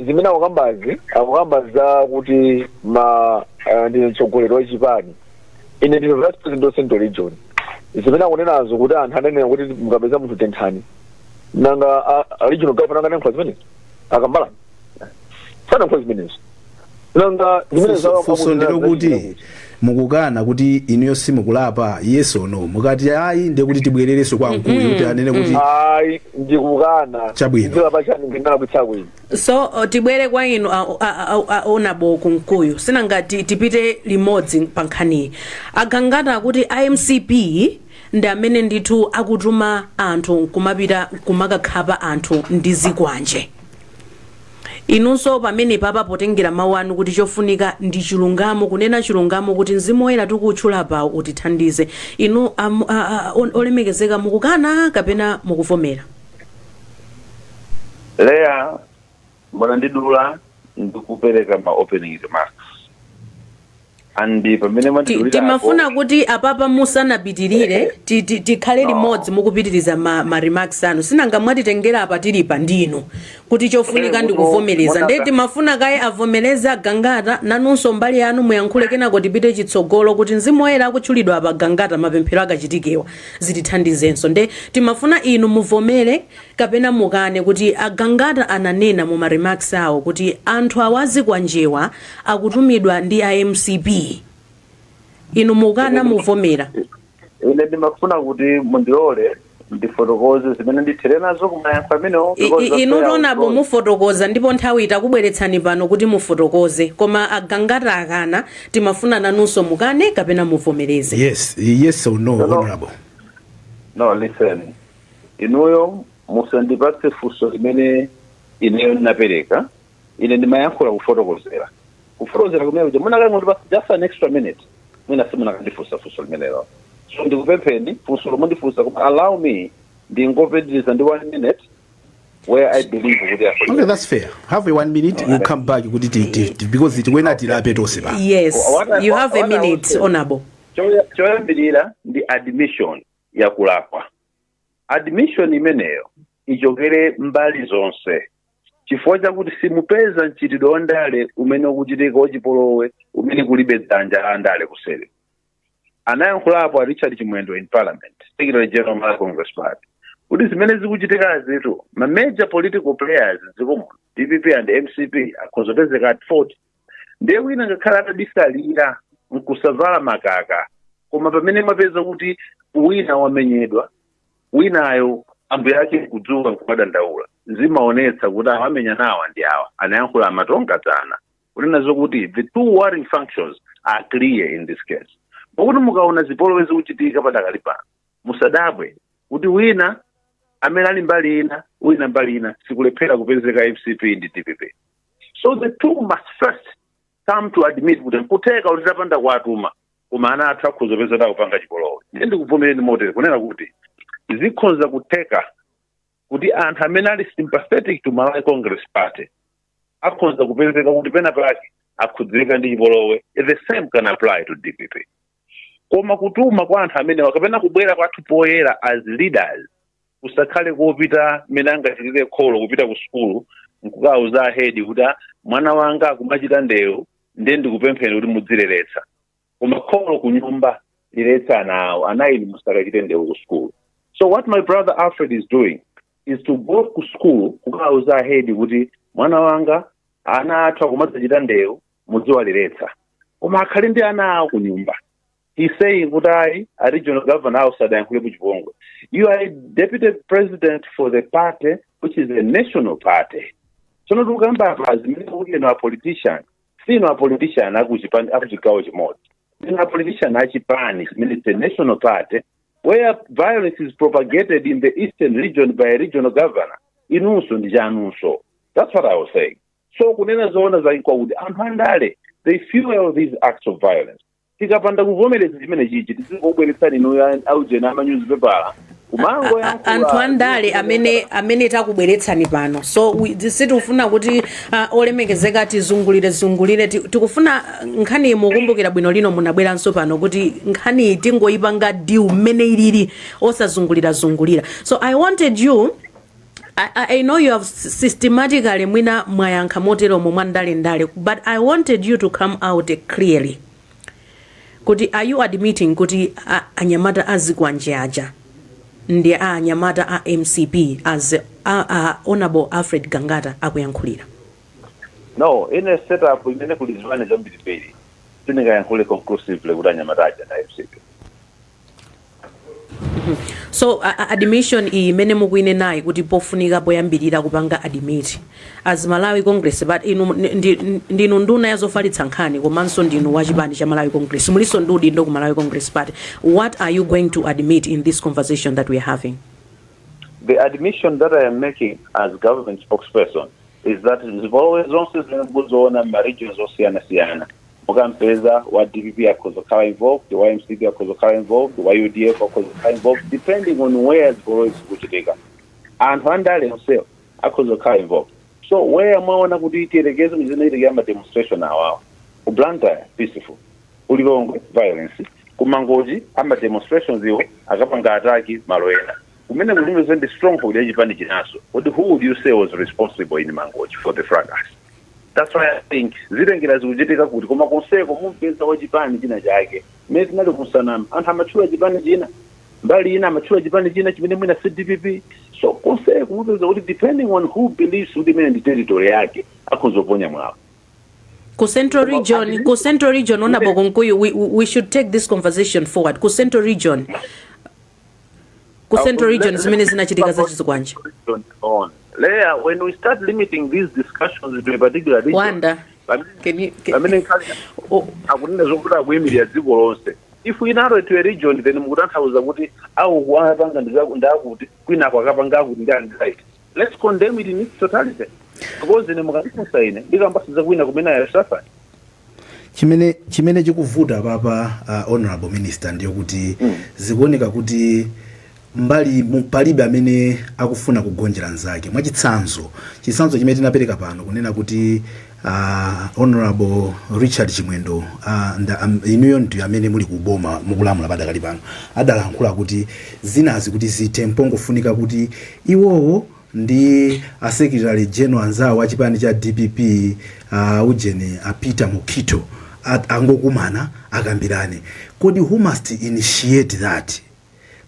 Zimene akukambazi, akukamba za kuti ma ndine mtsogoleri wa chipani, ine ndine vice president wa Central Region. Zimene akunenazo kuti anthu ananena kuti mukapeza munthu tenthani, nanga a regional governor angayankhula zimenezi? Akambalani sanayankhula zimenezo. Nanga zimene zawo Funso ndilo kuti mukukana kuti inuyo simukulapa, yes or no? Mukati ayi, ndiye kuti tibwererenso kwa Mkulu kuti anene kuti Ayi, ndikukana. Chabwino. Ndilapa chani ndinalakwitsa kwini? So tibwere kwa inu Honourable Kunkuyu. Sinangati tipite limodzi pa nkhaniyi. Agangata kuti iMCP ndi amene ndithu akutuma anthu kumapita kumakakhapa anthu ndi zikwanje. Inunso pamene papa, potengera mawu anu kuti chofunika ndi chilungamo, kunena chilungamo, kuti Mzimu Woyera tikutchula pawo utithandize, inu olemekezeka, mukukana kapena mukuvomera? Leya, mbona ndidula ndikupereka ma opening remarks and pamene mwandidulirapo. Timafuna kuti apapa musanapitirire tikhale No. limodzi mukupitiriza ma remarks anu. Sinanga mwatitengera apa tilipa ndinu kuti chofunika ndi kuvomereza, ndiye timafuna kaye avomereze Agangata, nanunso mbali yanu muyankhule, kenako tipite chitsogolo kuti Mzimu Woyera akutchulidwa apa, Gangata, mapemphero akachitikewa zitithandizenso. Nde timafuna inu muvomere kapena mukane kuti Agangata ananena mu ma remarks awo kuti anthu awazikwanjewa akutumidwa ndi a MCP. Inu mukana, muvomera? Ine ndimafuna kuti mundilole ndifotokoze zimene ndithere nazo kumayankho amenewo. Inu tonapo mufotokoza, ndipo nthawi itakubweretsani pano kuti mufotokoze, koma Agangata akana, timafuna nanunso mukane kapena muvomereze. Yes or no? No, no. Honorable. No, listen, inuyo musandipatse funso limene ineyo ndinapereka. Ine ndimayankhula kufotokozera kumene kuja munakangondipatsa just an extra minute, mwina simunakandifunsa funso limenelo. So ndikupempheni, funso lomwe ndifunsa, koma allow me ndingopitiriza ndi one minute where I believe kuti Okay, that's fair. Have a one minute, we'll come back kuti because tikuena tilape tonse pa. Yes. You have a What I would minute, say- Honorable. Choyambirira ndi admission yakulakwa. Admission imeneyo ichokere mbali zonse, chifukwa chakuti simupeza mchitidwe wa ndale umene ukuchitika wachipolowe umene kulibe dzanja la ndale kuseri. Anayankhulapo a Richard Chimwendo in Parliament, Secretary General wa Congress Party, kuti zimene zikuchitika zitu, ma major political players dziko muno, DPP and MCP, akhozopezeka at 40. Ndiye wina ngakhale atabisalira nkusavala makaka, koma pamene mwapeza kuti wina wamenyedwa, winayo ambuye ake nkudzuka nkumadandaula, zimaonetsa kuti awa amenya nawa ndi awa. Anayankhula Amatonga dzana kunena zokuti the two warring functions are clear in this case. Pakuti mukaona zipolowe zikuchitika padakali pano, musadabwe kuti wina amene ali mbali ina, wina mbali ina, sikulephera kupezeka MCP ndi DPP. So the two must first come to admit kuti nkutheka kuti tapanda kuatuma, koma ana athu akhoza kupeza kupanga chipolowe. Ndiye ndikuvomereni motere kunena kuti zikhoza kutheka kuti anthu amene ali sympathetic to Malawi Congress Party akhoza kupezeka kuti pena pake akhudzika ndi chipolowe. The same can apply to DPP. Koma kutuma kwa anthu amenewa kapena kubwera kwathu poyera as leaders kusakhale kopita mmene angachitire kholo kupita ku sukulu nkukauza ahedi kuti, "Ah, mwana wanga akumachita ndewu, ndiye ndikupempheni kuti mudzileretsa." Koma kholo ku nyumba liletsa ana awo, "Ana inu, musakachite ndewu ku sukulu." So what my brother Alfred is doing is to go ku school kukauza ahedi kuti mwana wanga, ana athu akumadzachita ndewu, mudziwaleretsa, koma akhale ndi ana awo ku nyumba. He's saying kuti ayi, a regional governor awo sadayankhule chipongwe. You are a deputy president for the party which is a national party. Tsono tikukamba apa zimene kuti inu a politician, sinu a politician akuchigawo chimodzi, inu a politician achipani chimene it's a national party where violence is propagated in the Eastern Region by a regional governor. Inunso ndi chanunso. That's what I was saying. So kunena zoona zake kwakuti anthu andale, they fuel these acts of violence. Tikapanda kuvomereza chimene chichi, tizingobweretsani inuyo aujena ama newspaper. Kumangoyankhula Anthu andale amene takubweretsani pano, so sitikufuna kuti olemekezeka tizungulire zungulire. Tikufuna nkhani, mukumbukira bwino lino munabweranso pano kuti nkhani tingoyipanga deal mmene ilili, osazungulira zungulira. So I wanted you, I know you have systematically mwina mwayankha moteromo mwa ndalendale, but I wanted you to come out clearly kuti are you admitting kuti anyamata azikwanje aja ndi a anyamata a MCP, as a Honorable Alfred Gangata akuyankhulira? No, in a setup imene kuli zipani zambirimbiri, sindingayankhule conclusively kuti anyamata aja na MCP. So admission iyi imene mukuinenayi kuti pofunika poyambirira kupanga admit as Malawi Congress, but inu ndinu nduna ya zofalitsa nkhani komanso ndinu wachipani cha Malawi Congress, muliso ndi udindo ku Malawi Congress Party. What are you going to admit in this conversation that we are having? The admission that I am making as government spokesperson is that zipolowe zonse zimene mukuziona m'ma regions osiyanasiyana, mukampeza wa DPP akhoza kukhala involved, wa MCP akhoza kukhala involved, wa UDF akhoza kukhala involved, depending on where zipolowe zikuchitika. Anthu andale onsewo akhoza kukhala involved. So where mwaona kuti, tiyerekeze zinachitikira ma demonstration awawa ku Blantyre, peaceful, ku Lilongwe violence, ku Mangochi ama demonstrations iwo akapanga attack malo ena kumene kulimeze ndi stronghold ya chipani chinaso. Kuti who would you say was responsible in Mangochi for the fracas? That's why I think zitengera zikuchitika kuti, koma konseko mumpeza wa chipani china chake. Mmene tinali kusanama, anthu amatchula chipani china, mbali ina amatchula chipani china chimene mwina CDPP. So konseko mupeza kuti depending on who believes kuti imene ndi territory yake, akhoza kuponya mwawo. Ku Central Region, ku Central Region, Honorable Kunkuyu, we should take this conversation forward. Ku Central Region, ku Central Region zimene zinachitika za chizikwanje. On Leah, when we start limiting these discussions to a particular region, Wanda, can you can, pamene nkhali oh, akunena zokuti akuyimirira dziko lonse, if we narrow it to a region, then mukutanthauza kuti au apanga ndakuti kwinako akapanga akuti ndi andi right. Let's condemn it in its totality, because ine mukandifunsa ine ndikambasiza kwina kumene ayasafari. Chimene chikuvuta papa, Honorable Minister, ndiyo kuti zikuoneka kuti mbali palibe amene akufuna kugonjera nzake. Mwachitsanzo, chitsanzo chimene tinapereka pano kunena kuti Honorable Richard Chimwendo, inuyo ndi amene muli kuboma, mukulamula padakali pano, adalankhula kuti zinazi kuti zithe mpongofunika kuti iwowo ndi a secretary general anzawo achipani cha DPP, ujeni a Peter Mukhito, angokumana akambirane. Kodi who must initiate that?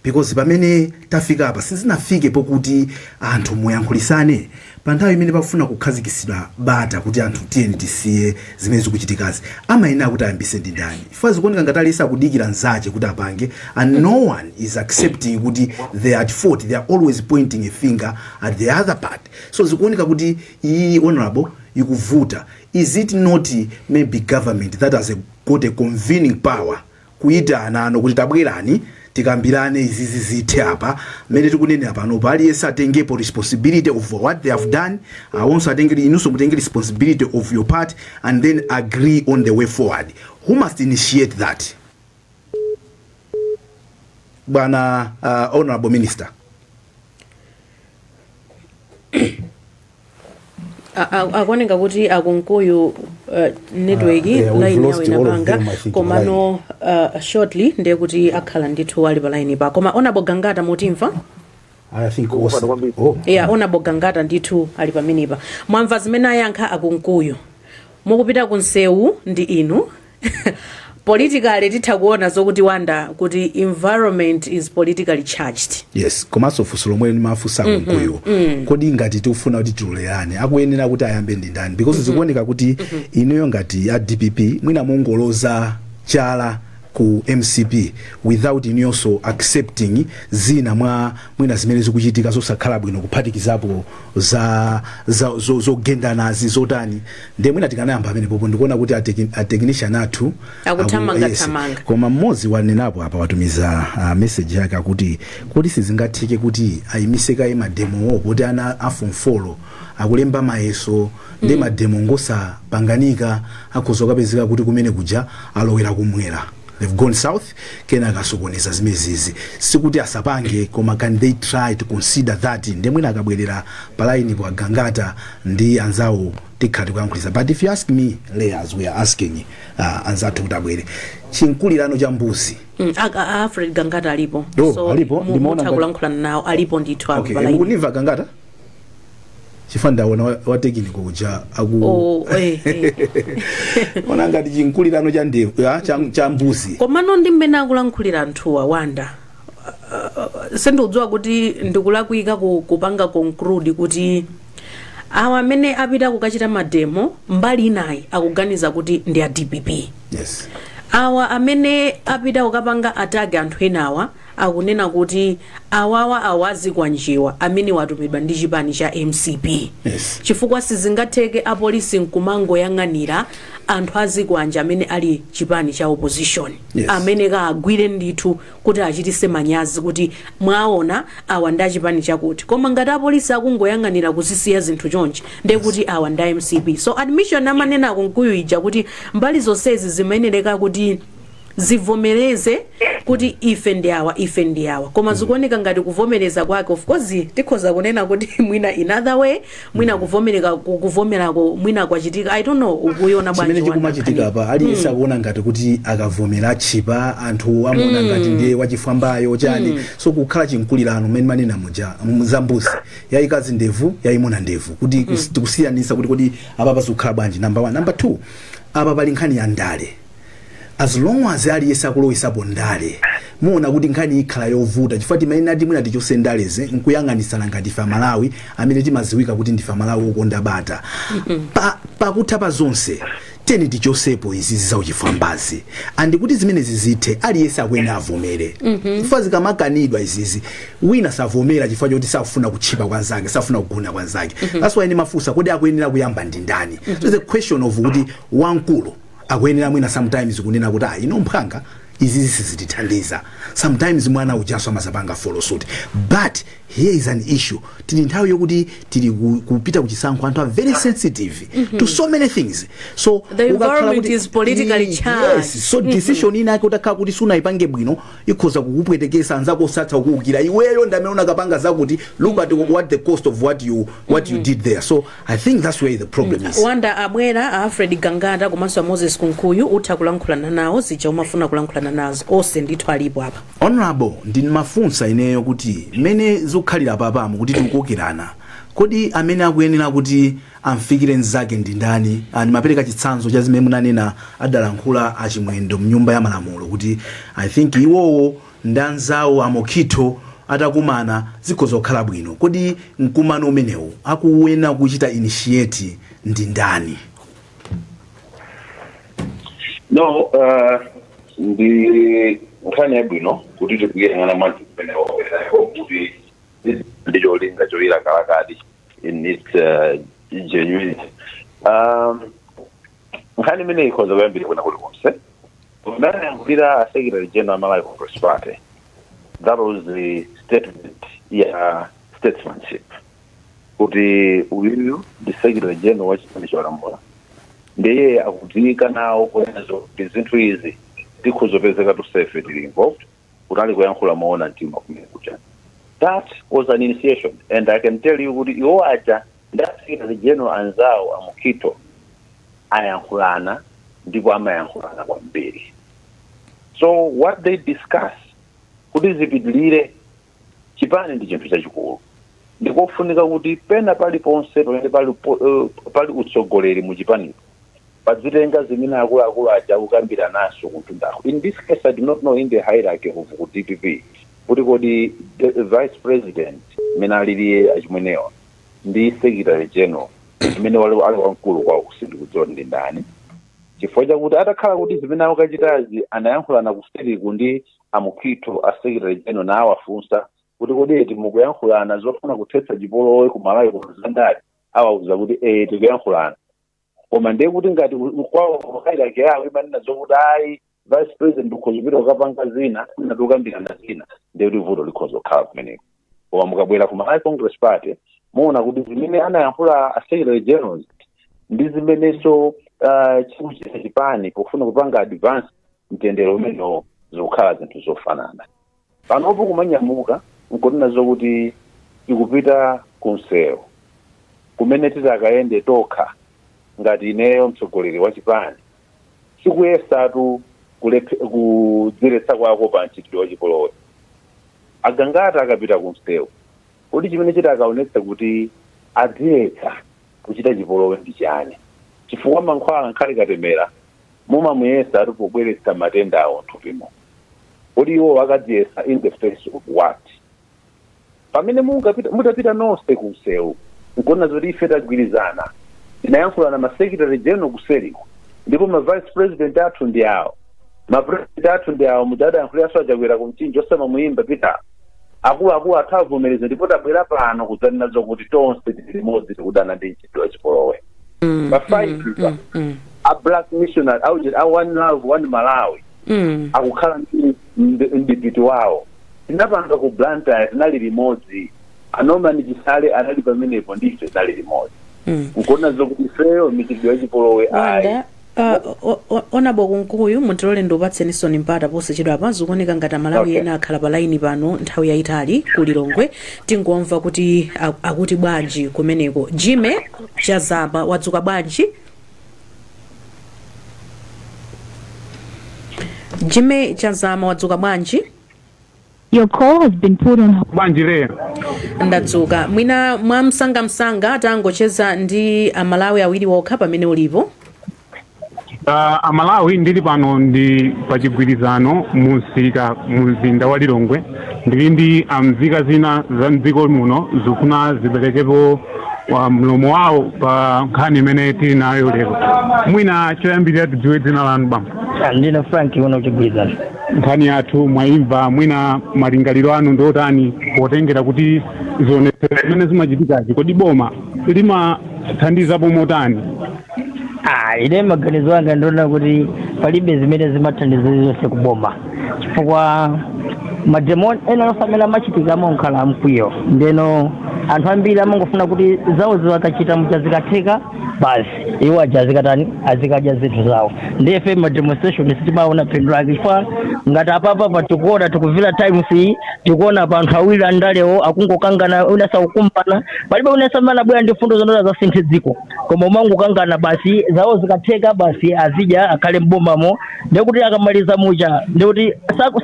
Because pamene tafika apa sizinafike pokuti anthu muyankhulisane pa nthawi imene pakufuna kukhazikitsidwa bata kuti anthu tiyeni tisiye zimene zikuchitikazi. Amayenera kuti ayambise ndi ndani? Chifukwa zikuoneka ngati aliyense akudikira nzache kuti apange, and no one is accepting kuti they are at fault. They are always pointing a finger at the other part. So zikuoneka kuti iyi, Honorable, ikuvuta. Is it not maybe government that has got a convening power kuyitana ano kuti tabwerani tikambirane izizi zithe apa mmene tikunenera panopa, aliyense atengepo responsibility of what they have done, awonso atenge, inunso mutenge responsibility of your part, and then agree on the way forward? Who must initiate that, bwana Honorable Minister? Akuoneka kuti akunkuyu network Yeah, we've line yawo lost all of inapanga them, I think, komano shortly ndiye kuti akhala ndithu ali pa line pa. Koma Honorable Gangata, mutimva? I think also, oh. Yeah, Honorable Gangata ndithu ali pamenepa. Mwamva zimene ayankha akunkuyu. Mukupita ku nsewu ndi inu, politically titha kuona zokuti wanda kuti environment is politically charged. Yes, komanso funso lomwe limafunsa kunkuyu, kodi ngati tikufuna kuti tilolerane, akuyenera kuti ayambe ndi ndani? Because zikuoneka kuti inuyo ngati a DPP mwina mungoloza chala ku MCP without inuyonso accepting zina mwa mwina zimene zikuchitika zosakhala bwino, kuphatikizapo za zogendanazi zotani. Ndiye mwina tikanayamba pamene popo. Ndikuona kuti a technician athu Akuthamanga, yes. thamanga. Koma mmodzi wanenapo apa, watumiza message yake, akuti kuti sizingatheke kuti ayimise kaye ma demowo poti ana a form 4 akulemba mayeso, ndi ma demo ngosapanganika, akhoza kukapezeka kuti kumene kuja alowera kumwera. They've gone south, kenaka asokoneza zimezizi. Sikuti asapange, koma can they try to consider that? Ndemwina akabwerera pa line po Agangata ndi anzawo, tikhala tikuyankhulisa. But if you ask me, as we are asking anzathu kuti abwere, chinkulirano cha mbuzi. Alfred Gangata alipo. Oh, so alipo? Ndimaona mutha kulankhulana nawo, alipo ndithu apa Okay. pa line. Mukundimva, Gangata? Chifukwa ndaona wa technical kuja aku Oh, eh. Ona ngati chinkulirano cha ndevu ya, cha mbuzi. Komano ndi mmene akulankhulira anthuwa, Wanda, sindikudziwa kuti ndikulakwika kupanga conclude kuti awa amene apita kukachita mademo mbali inayi akuganiza kuti ndi a DPP, awa amene apita kukapanga attack anthu enawa akunena kuti awawa awazikwanjiwa amene watumidwa ndi chipani cha MCP, chifukwa sizingatheke apolisi nkumangoyang'anira anthu azikwanja amene ali chipani cha opposition, amene kaagwire ndithu kuti achitise manyazi kuti mwaona awa ndi achipani chakuti, koma ngati apolisi akungoyang'anira kuzisiya zinthu chonchi, ndiye kuti awa ndi MCP. So admission amanena akunkuyu ija kuti mbali zonsezi zimayenereka kuti zivomereze kuti ife ndi awa, ife ndi awa, koma zikuoneka ngati kuvomereza kwake, of course tikhoza kunena kuti mwina in other way, mwina kuvomereka kuvomerako mwina kwachitika, I don't know. Ukuiona bwanji, Chimene Wanda, chikumachitika nkhani? Pa aliyense akuona ngati kuti akavomera atchipa, anthu amaona ngati ndiye wachifwambayo chani. So kukhala chinkulirano mmene manena muja za mbuzi yayikazi ndevu, yayimuna ndevu, kuti tikusiyanisa kuti kodi apa pazikukhala bwanji, number one. Number two, apa pali nkhani ya ndale. As long as aliyense akulowisapo ndale, muona kuti nkhani ikhala yovuta, chifukwa timayenera timwina tichose ndaleze nkuyang'anisana ngati ife Amalawi amene timaziwika kuti ndife Amalawi okonda bata. Pakutha pa zonse, teni tichosepo izi zauchifwambazi, and kuti zimenezi zithe, aliyense akuyenera avomere, chifukwa zikamakanidwa izizi, wina savomera chifukwa choti safuna kutchipa kwa nzake, safuna kugona kwa nzake. That's why ndimafunsa, kodi akuyenera kuyamba ndi ndani? So it's a question of kuti wamkulu akuyenera mwina sometimes kunena kuti, "Ah, ino mphanga, izizi sizitithandiza." Sometimes mwana ujaso amazapanga follow suit. But here is an issue: tili nthawi yokuti tili kupita kuchisankho, anthu are very sensitive to so many things, so The ukakhala environment is politically charged. Yes, so decision ina yake utakhala kuti sunayipange bwino, ikhoza kukupwetekesa, anzako osatha kukuwukira iweyo, ndamene unakapanga zakuti. Look at what the cost of what you did there. So I think that's where the problem is. Wanda, abwera a Alfred Gangata komanso a Moses Kunkuyu, utha kulankhulana nawo zija umafuna kulankhulana nazo, onse ndithu alipo apa. Honorable, ndimafunsa ineyo kuti mmene zikukhalira papamo kuti tikukokerana, kodi amene akuyenera kuti amfikire mnzake ndi ndani? Ndimapereka chitsanzo cha zimene munanena, adalankhula Achimwendo mnyumba ya malamulo kuti I think iwowo ndi anzawo Amokhito atakumana zikhoza kukhala bwino. Kodi mkumano umenewu akuyenera kuchita initiate ndi ndani? No, ndi nkhani yabwino kuti tikuyang'ana manthu kumene wawerayo kuti ndi cholinga choyilakalakadi in its genuinity. Nkhani imene ikhoza kuyambira kwina kulikonse. Kunayankhulira a Secretary General Malawi Congress Party, that was the statement ya statesmanship, kuti uyuyu ndi Secretary General wa chipani cholamula, ndiye akudziwika nawo kunena kuti zinthu izi tikhuzopezeka tosefe tili involved, kunali kuyankhula moona mtima kumene kuja. That was an initiation, and I can tell you kuti iwo aja ndi Secretary General anzawo Amukhito ayankhulana, ndipo amayankhulana kwambiri. So what they discuss kuti zipitilire, chipani ndi chinthu chachikulu, ndikofunika kuti pena paliponse pamene pali utsogoleri mu chipanipo padzitenga zimene akuluakulu aja akukambira naso kuntundako. In this case, I do not know in the hierarchy of ku DPP kuti kodi the Vice President imene alili achimwenewa ndi Secretary General imene wali ali wamkulu kwawo, sindikudziwa ndi ndani, chifukwa chakuti atakhala kuti zimene akukachitazi anayankhulana kuseriku ndi Amukhito a Secretary General, nawafunsa kuti kodi eti mukuyankhulana zofuna kuthetsa chipolowe ku Malawi kuno zandale, awauza kuti eh, tikuyankhulana. Koma ndiye kuti ngati kwawo hierarchy yawo imanena zokuti ayi, Vice President ukhoza kupita kukapanga zina, ina tikukambirana zina, ndiye kuti vuto likhoza kukhala kumeneko. Koma mukabwera ku Malawi Congress Party, muona kuti zimene anayankhula a Secretary Generals ndi zimenenso chikuchita chipani pofuna kupanga advance Mtendere umenewo zikukhala zinthu zofanana. Panopo kumanyamuka nkunena zokuti tikupita kunsewu kumene titakayende tokha ngati ineyo mtsogoleri wa chipani, sikuyesatu kudziletsa kwako pa mchitidwe wa chipolowe. Agangata akapita kunsewu, kodi chimene chitakaonetsa kuti adziletsa kuchita chipolowe ndi chani? Chifukwa mankhwala nkhali katemera mumamuyesa ati pobweretsa matenda awo mthupimo. Kodi iwo akadziyesa in the face of what? Pamene mutapita nonse kunsewu nkuona zoti ife tagwirizana, tinayankhulana ma secretary general kuseriko, ndipo ma vice president athu ndi awo, ma president athu ndi awo, mudadayankhuliranso achakwera kumchinji osamamuyimba pita, akuluakulu athu avomereza, ndipo tabwera pano kudzanena zokuti tonse tili limodzi, tikudana ndi mchitidwe wa chipolowe. Pa 5 pa a Black Missionary a One Love One Malawi akukhala ndi mdipiti wawo. Tinapanga ku Blantyre, tinali limodzi, a Norman Chisale anali pamenepo, ndife tinali limodzi. Nkuona zokuti ifeyo michitidwe ya chipolowe ayi. Wanda, Honourable Kunkuyu, mutilole ndikupatseninso mpata posachedwa apa. Zikuoneka ngati Amalawi ena akhala pa laini pano nthawi yayitali ku Lilongwe. Tingomva kuti akuti bwanji kumeneko. Jime Chazama, wadzuka bwanji? Jime Chazama, wadzuka bwanji? Your call has been put on hold. Bwanji lero? Ndadzuka. Mwina mwa msangamsanga tangocheza ndi Amalawi awiri okha pamene ulipo. Amalawi, ndili pano ndi pachigwirizano mu msika mu mzinda wa Lilongwe. Ndili ndi amzika zina za mdziko muno, zikufuna ziperekepo wa mlomo wawo pa nkhani imene tili nayo lero. Mwina choyambirira tidziwe dzina lanu, bambo. Ndine Frank kuno Chigwirizano. Nkhani yathu mwayimva, mwina malingaliro anu ndi otani potengera kuti zionetsero zimene zimachitikazi, kodi boma limathandizapo motani? Ine maganizo anga ndiona kuti palibe zimene zimathandiza zonse kuboma, chifukwa mademo ena onse amene amachitika amakhala amkwiyo, ndeno anthu ambiri amangofuna kuti zawo akachita muja zikatheka basi, iwo aja azikatani, azikadya zinthu zawo. Ndiye ife ma demonstration sitimaona phindu lake, chifukwa ngati apapa pa tikuona, tikuvila Times iyi, tikuona pa anthu awiri andalewo akungokangana, wina sakukumbana, palibe wina amene abwera ndi mfundo zonena zasinthe dziko, koma umangokangana basi. Zawo zikatheka basi azidya, akhale mbomamo, ndekuti akamaliza muja ndekuti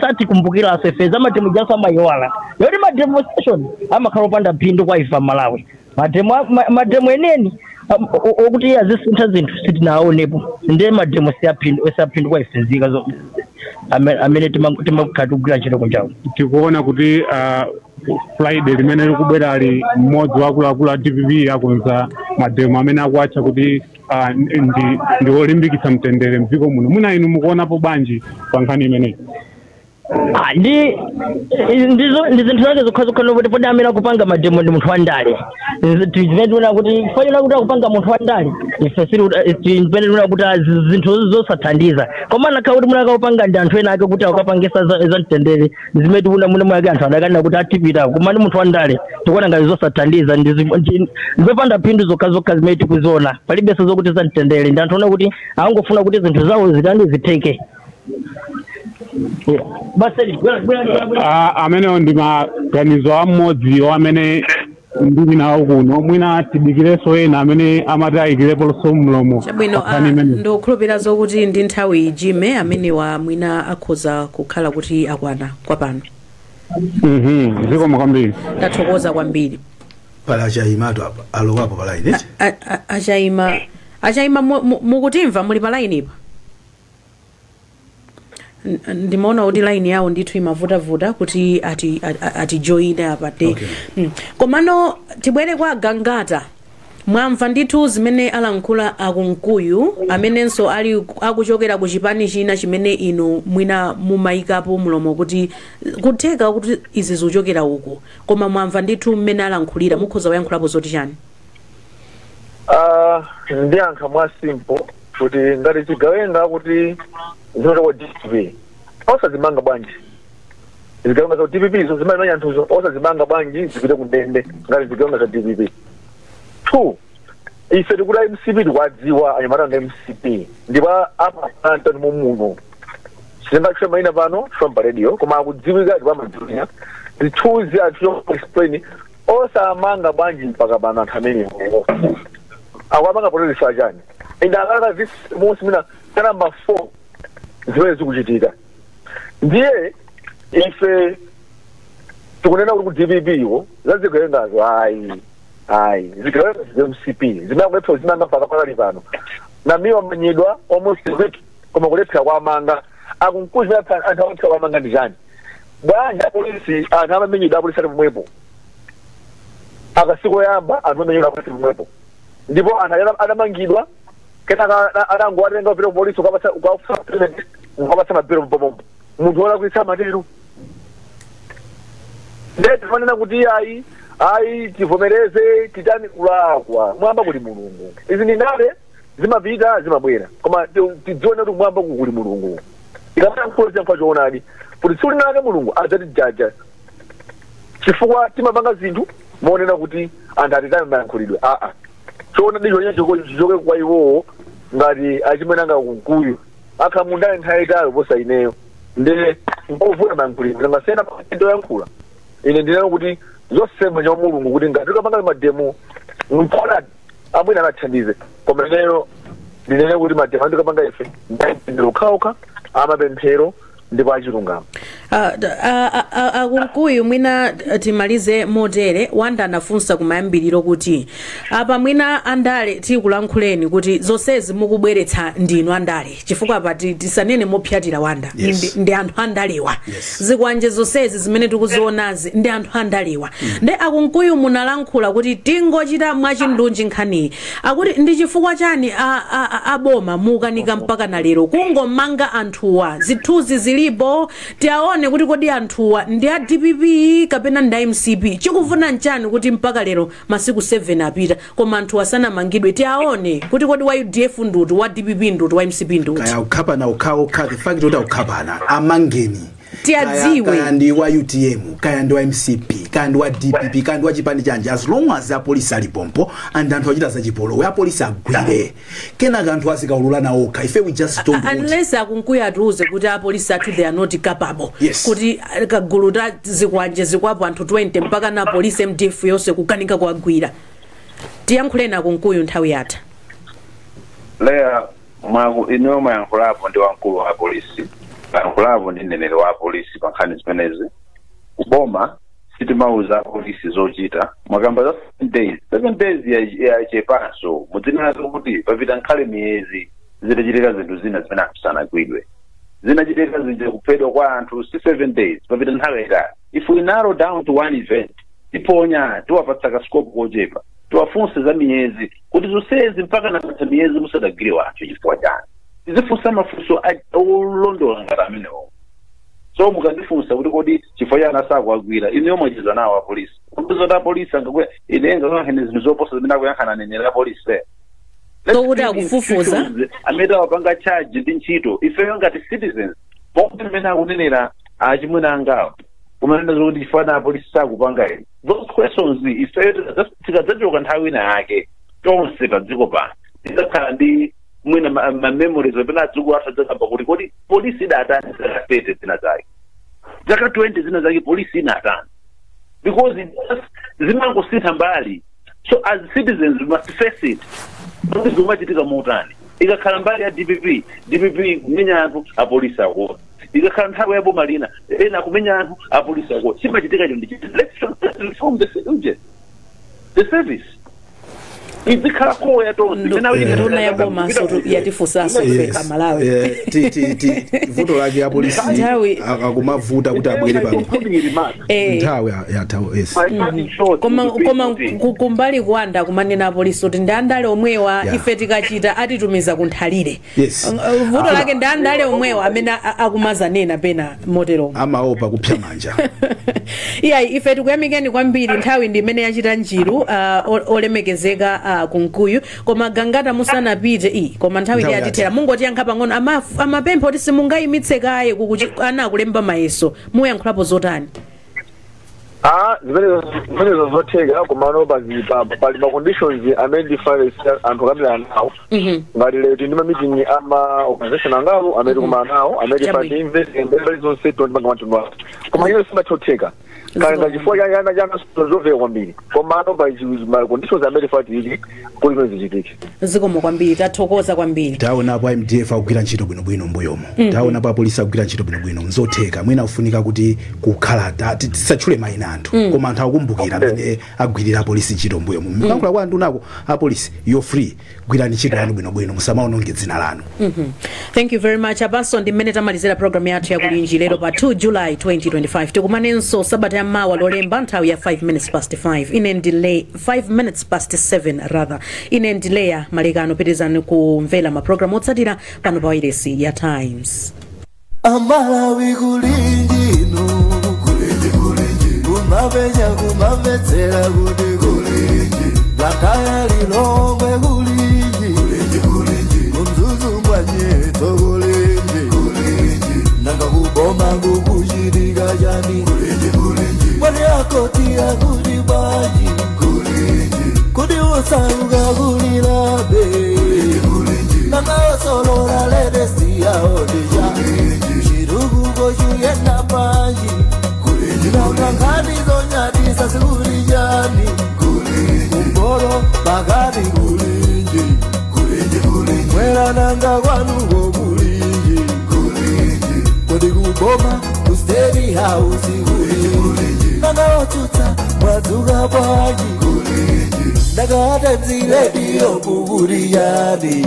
satikumbukiranso ife. Za mademo mujanso amayiwala. Ndekuti ma demonstration amakhala opanda phindu kwa ife Amalawi. Mademo eneni okuti azisintha zinthu sitinaonepo. Ndiye mademo siyaphindu kwa ife nzika amene timakhala tikugwira ntchito kunjaku. Tikuona kuti Friday limene likubwerali, mmodzi wa akuluakulu a DPP akonza mademo amene akuatcha kuti ndi olimbikitsa mtendere mdziko muno. Mwina inu mukuonapo bwanji pa nkhani imeneyi? Ndi zinthu zake zokhazokha nokuti podi amene akupanga mademo ndi munthu wandale. Zimene tiona kuti fanira kuti akupanga munthu wandale, ife sili zimene tiona kuti zinthu zosathandiza, koma anakhala kuti munakapanga ndi anthu ena ake kuti akapangisa za mtendere, zimene tikuona mune mwake anthu adakanena kuti atipita, koma ndi munthu wandale tikuona ngati zosathandiza, ndi zopanda phindu zokhazokha zimene tikuziona. Palibenso zokuti za mtendere, ndi anthu ona kuti angofuna kuti zinthu zawo zitani, zitheke. Yeah. Basi, bwera, bwera, bwera, bwera. Amenewo ndi maganizo am'modziwo amene ndili nawo kuno. Mwina tidikirenso ena amene amati ayikireponso mlomo Chabwino. pa nkhani imeneyi. Ndikukhulupirira zokuti ndi nthawi, Jime, amenewa mwina akhoza kukhala kuti akwana kwa pano. Zikomo kwambiri. Tathokoza kwambiri. Pali Achayimatu apa, alowapo pa line. Achayima, Achayima, mukutimva? Muli pa line pa? Ndimaona kuti line yawo ndithu imavutavuta kuti atijoyine apa te. Komano tibwere kwa Gangata. Mwamva ndithu zimene alankhula Akunkuyu, amenenso ali akuchokera ku chipani china chimene inu mwina mumayikapo mlomo kuti kutheka kuti izi zikuchokera uku, koma mwamva ndithu mmene alankhulira, mukhoza kuyankhulapo zoti chani? Ndiyankha mwa simple kuti ngati chigawenga kuti zinochoka ku DPP, osazimanga bwanji zigawenga za DPP zo zimamenya anthuzo? Osazimanga bwanji zipite ku ndende ngati zigawenga za DPP? Two, ife tikuti MCP tikuwadziwa anyamata nga MCP, ndipo apantani mumuno. Sitingatchule mayina pano from pa radio, koma akudziwika ndipo amadziwika. Zithunzi anthu explain, osamanga bwanji mpaka pano anthu amenewo? Akuamanga polisi chani? And akalaka this month mina ka number 4 zimene zikuchitika. Ndiye ife tikunena kuti ku DPP iwo zazigawengazo, ayi, ayi, zigawenga za MCP zimene akulepha zimanga mpaka pakali pano. Namiwa manyidwa almost a week, koma kulephera kwamanga akunkuzi. Anthu akulephera kwamanga ndi chani? Bwanji apolisi, anthu amamenyedwa apolisi ali pomwepo? Akasiku oyamba anthu amenyedwa apolisi pomwepo, ndipo anthu adamangidwa, kenaka adangowatenga kupita ku polisi ukapatsa mabelo pompo. Munthu wolakwitsa amatero. Ndiye timanena kuti ayi, ayi, tivomereze, titani, kulakwa mwamba kuli Mulungu. Izi ndi ndale, zimapita zimabwera, koma tidzione kuti kumwamba kuli Mulungu. Tikamayankhula ziyankhulo choonadi kuti tsiku lina lake Mulungu adzatijaja, chifukwa timapanga zinthu monena kuti anthu atitame mayankhulidwe. Aa, choonadi chonye chichoke kwa iwowo. Ngati achimwene anga Kunkuyu akhala mundale nthawi yayitali kuposa ineyo, ndi mpovuta mayankhulidwe ngasena ndoyankhula. Ine ndinena kuti zonse cha Mulungu, kuti ngati tikapanga mademo mponadi amwene anathandize, koma ineyo ndinene kuti mademo andikapanga ife ndipindiro okhaokha amapemphero ndipo achilungamo. Akunkuyu, mwina timalize motere. Wanda anafunsa kumayambiriro kuti apa mwina andale tikulankhuleni kuti zonsezi mukubweretsa ndinu andale, chifukwa apa tisanene mopyatira Wanda, ndi anthu andalewa. Zikwanje zonsezi zimene tikuzionazi ndi anthu andalewa. Ndi akunkuyu, munalankhula kuti tingochita mwachindunji nkhaniyi, akuti ndi chifukwa chani aboma mukanika mpaka na lero kungomanga anthuwa? Zithunzi zilipo, tiaone kuti kodi anthuwa ndi a DPP kapena ndi a MCP? Chikufuna nchani kuti mpaka lero masiku 7 apita koma anthu asanamangidwe? Tiaone kuti kodi wa UDF nduti, wa DPP nduti, wa MCP nduti? Kaya ukhapana okhaokha, the fact kuti akukhapana, amangeni. Tiadziwe. Kaya ndi wa UTM, kaya ndi wa MCP, kaya ndi wa DPP, kaya ndi wa chipani chanji, as long as apolisi alipompo and anthu achita zachipolowe, apolisi agwire, kenaka anthu azikaululana okha. Ife we just don't want Unless akunkuyu atiuze kuti apolisi athu, they are not capable kuti kagulu ta zikwanje zikwapo anthu 20 mpaka na polisi MDF yonse kukanika kuwagwira. Tiyankhuleni akunkuyu, nthawi yatha. Leya, mwaku inuyo mwayankhulapo ndi wamkulu wa polisi, mwayankhulapo ndi mneneri wa polisi pa nkhani zimenezi. Kuboma sitimauza apolisi zochita. Mwakamba za 7 days, 7 days yachepanso. Mudzinazo kuti papita nkhale miyezi zitachitika zinthu zina zimene anthu sanagwidwe, zinachitika zija kuphedwa kwa anthu, si 7 days, papita nthawi yayitali. If we narrow down to one event, tiponya, tiwapatsa ka scope kochepa. Tiwafunse za miyezi kuti zonsezi mpaka napatsa miyezi musadagwire wanthu chifukwa chani? Tizifunsa mafunso olondola ngati amenewo. So mukandifunsa kuti kodi chifukwa chani asakuagwira, inu yomwe mwacheza nawo apolisi, kuti apolisi angakwe ine ngakankhani zinthu zoposa zimene akuyankhana aneneri apolisi. So kuti akufufuza? Amene awapanga charge ndi ntchito, ifeyo ngati citizens, monga mmene akunenera achimwene angawo kumanena zokuti chifukwa apolisi sakupanga ine, those questions ifeyo tikadzachoka nthawi ina yake tonse pa dziko pano, tidzakhala ndi mwina ma memories kapena adzukulu athu adzakamba kuti kodi polisi idatani zaka 30 zina zake, zaka 20 zina zake, polisi inatani? Because it just zimangosintha mbali. So as citizens we must face it kuti zimachitika motani. Ikakhala mbali ya DPP, DPP kumenya anthu, apolisi akuona. Ikakhala nthawi ya boma lina, ena kumenya anthu, apolisi akuona. Chimachitika icho ndi let's reform the service, izikhala koya tonse. Nduna ya boma sotu yatifunsanso ife amalawi. Vuto lake apolisi akumavuta kuti abwere pano. Nthawi yatha, yes. Koma kumbali kuwanda kumanena apolisi kuti ndi andale omwewa. Ife tikachita atitumiza kunthalire. Vuto lake ndi andale omwewa amene akumazanena pena moteromo. Amaopa kupsa manja. Iyayi, ife tikuyamikeni kwambiri. Nthawi ndi imene yachita njiru. Olemekezeka Kunkuyu, koma Gangata musanapite i koma nthawi Nthawi ndi yatithera, mungotiyankha pang'ono. Amapempha kuti simungayimitse kaye kukuchi ana akulemba mayeso, muyankhulapo zotani? Ah, zimenezo zotheka, komano pali ma conditions amene ndifane anthu akambirana nawo. Ngati lero ndi ma meeting ama organization angapo amene tikumana nawo, amene tifane timve mbali zonse, tonipanga matundu awo, koma iyo simathotheka kanga chifukwa chana chana zoveka kwambiri, komano pali ma conditions amene tifane tiyike kuti zimene zichitike. Zikomo kwambiri, tathokoza kwambiri. Taonapo MDF akugwira ntchito bwinobwino mbuyomo, taonapo apolisi akugwira ntchito bwinobwino. Nzotheka, mwina kufunika kuti kukhala tisatchule mayina anthu, koma anthu akukumbukira amene agwirira apolisi ntchito mbuyomo. Mkankhula kwa anthu nako, apolisi, you're free, gwirani ntchito yanu bwinobwino, musamaononge dzina lanu. Thank you very much. Apanso ndi mmene tamalizira program yathu yakulinji lero pa 2 July 2025. Tikumanenso sabata ya mawa, Lolemba, nthawi ya 5 minutes past 5. Ine ndile 5 minutes past 7 rather. Ine ndileya Malekano. Pitizani kumvera mapulogalamu otsatira pano pa wailesi ya Times. Amalawi, kulinjino kulinji kulinji, kumapenya kumamvetsera kuti kulinji, Blantyre, Lilongwe, kulinji kulinji kulinji, kuMzuzu ngwanyetso kulinji kulinji, nanga kuboma kukuchitika chani? Kulinji kulinji, mwani akoti akuti bwanji? Kulinji, kuti usauka kulilabe? Nanga osolola latest yaodija chirukuko chuyenda panji? Nanga nkhani zonyadisa sikuli chani? Kumbolo pakati kulinji, mwera nanga kwanuko kulinji, kodi kuboma ku State House kulinji, nanga otsutsa mwadzuka bwanji? Nanga Times Radio kukuli yani?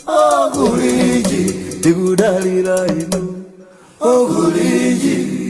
Okulinji, tikudalira inu, okulinji.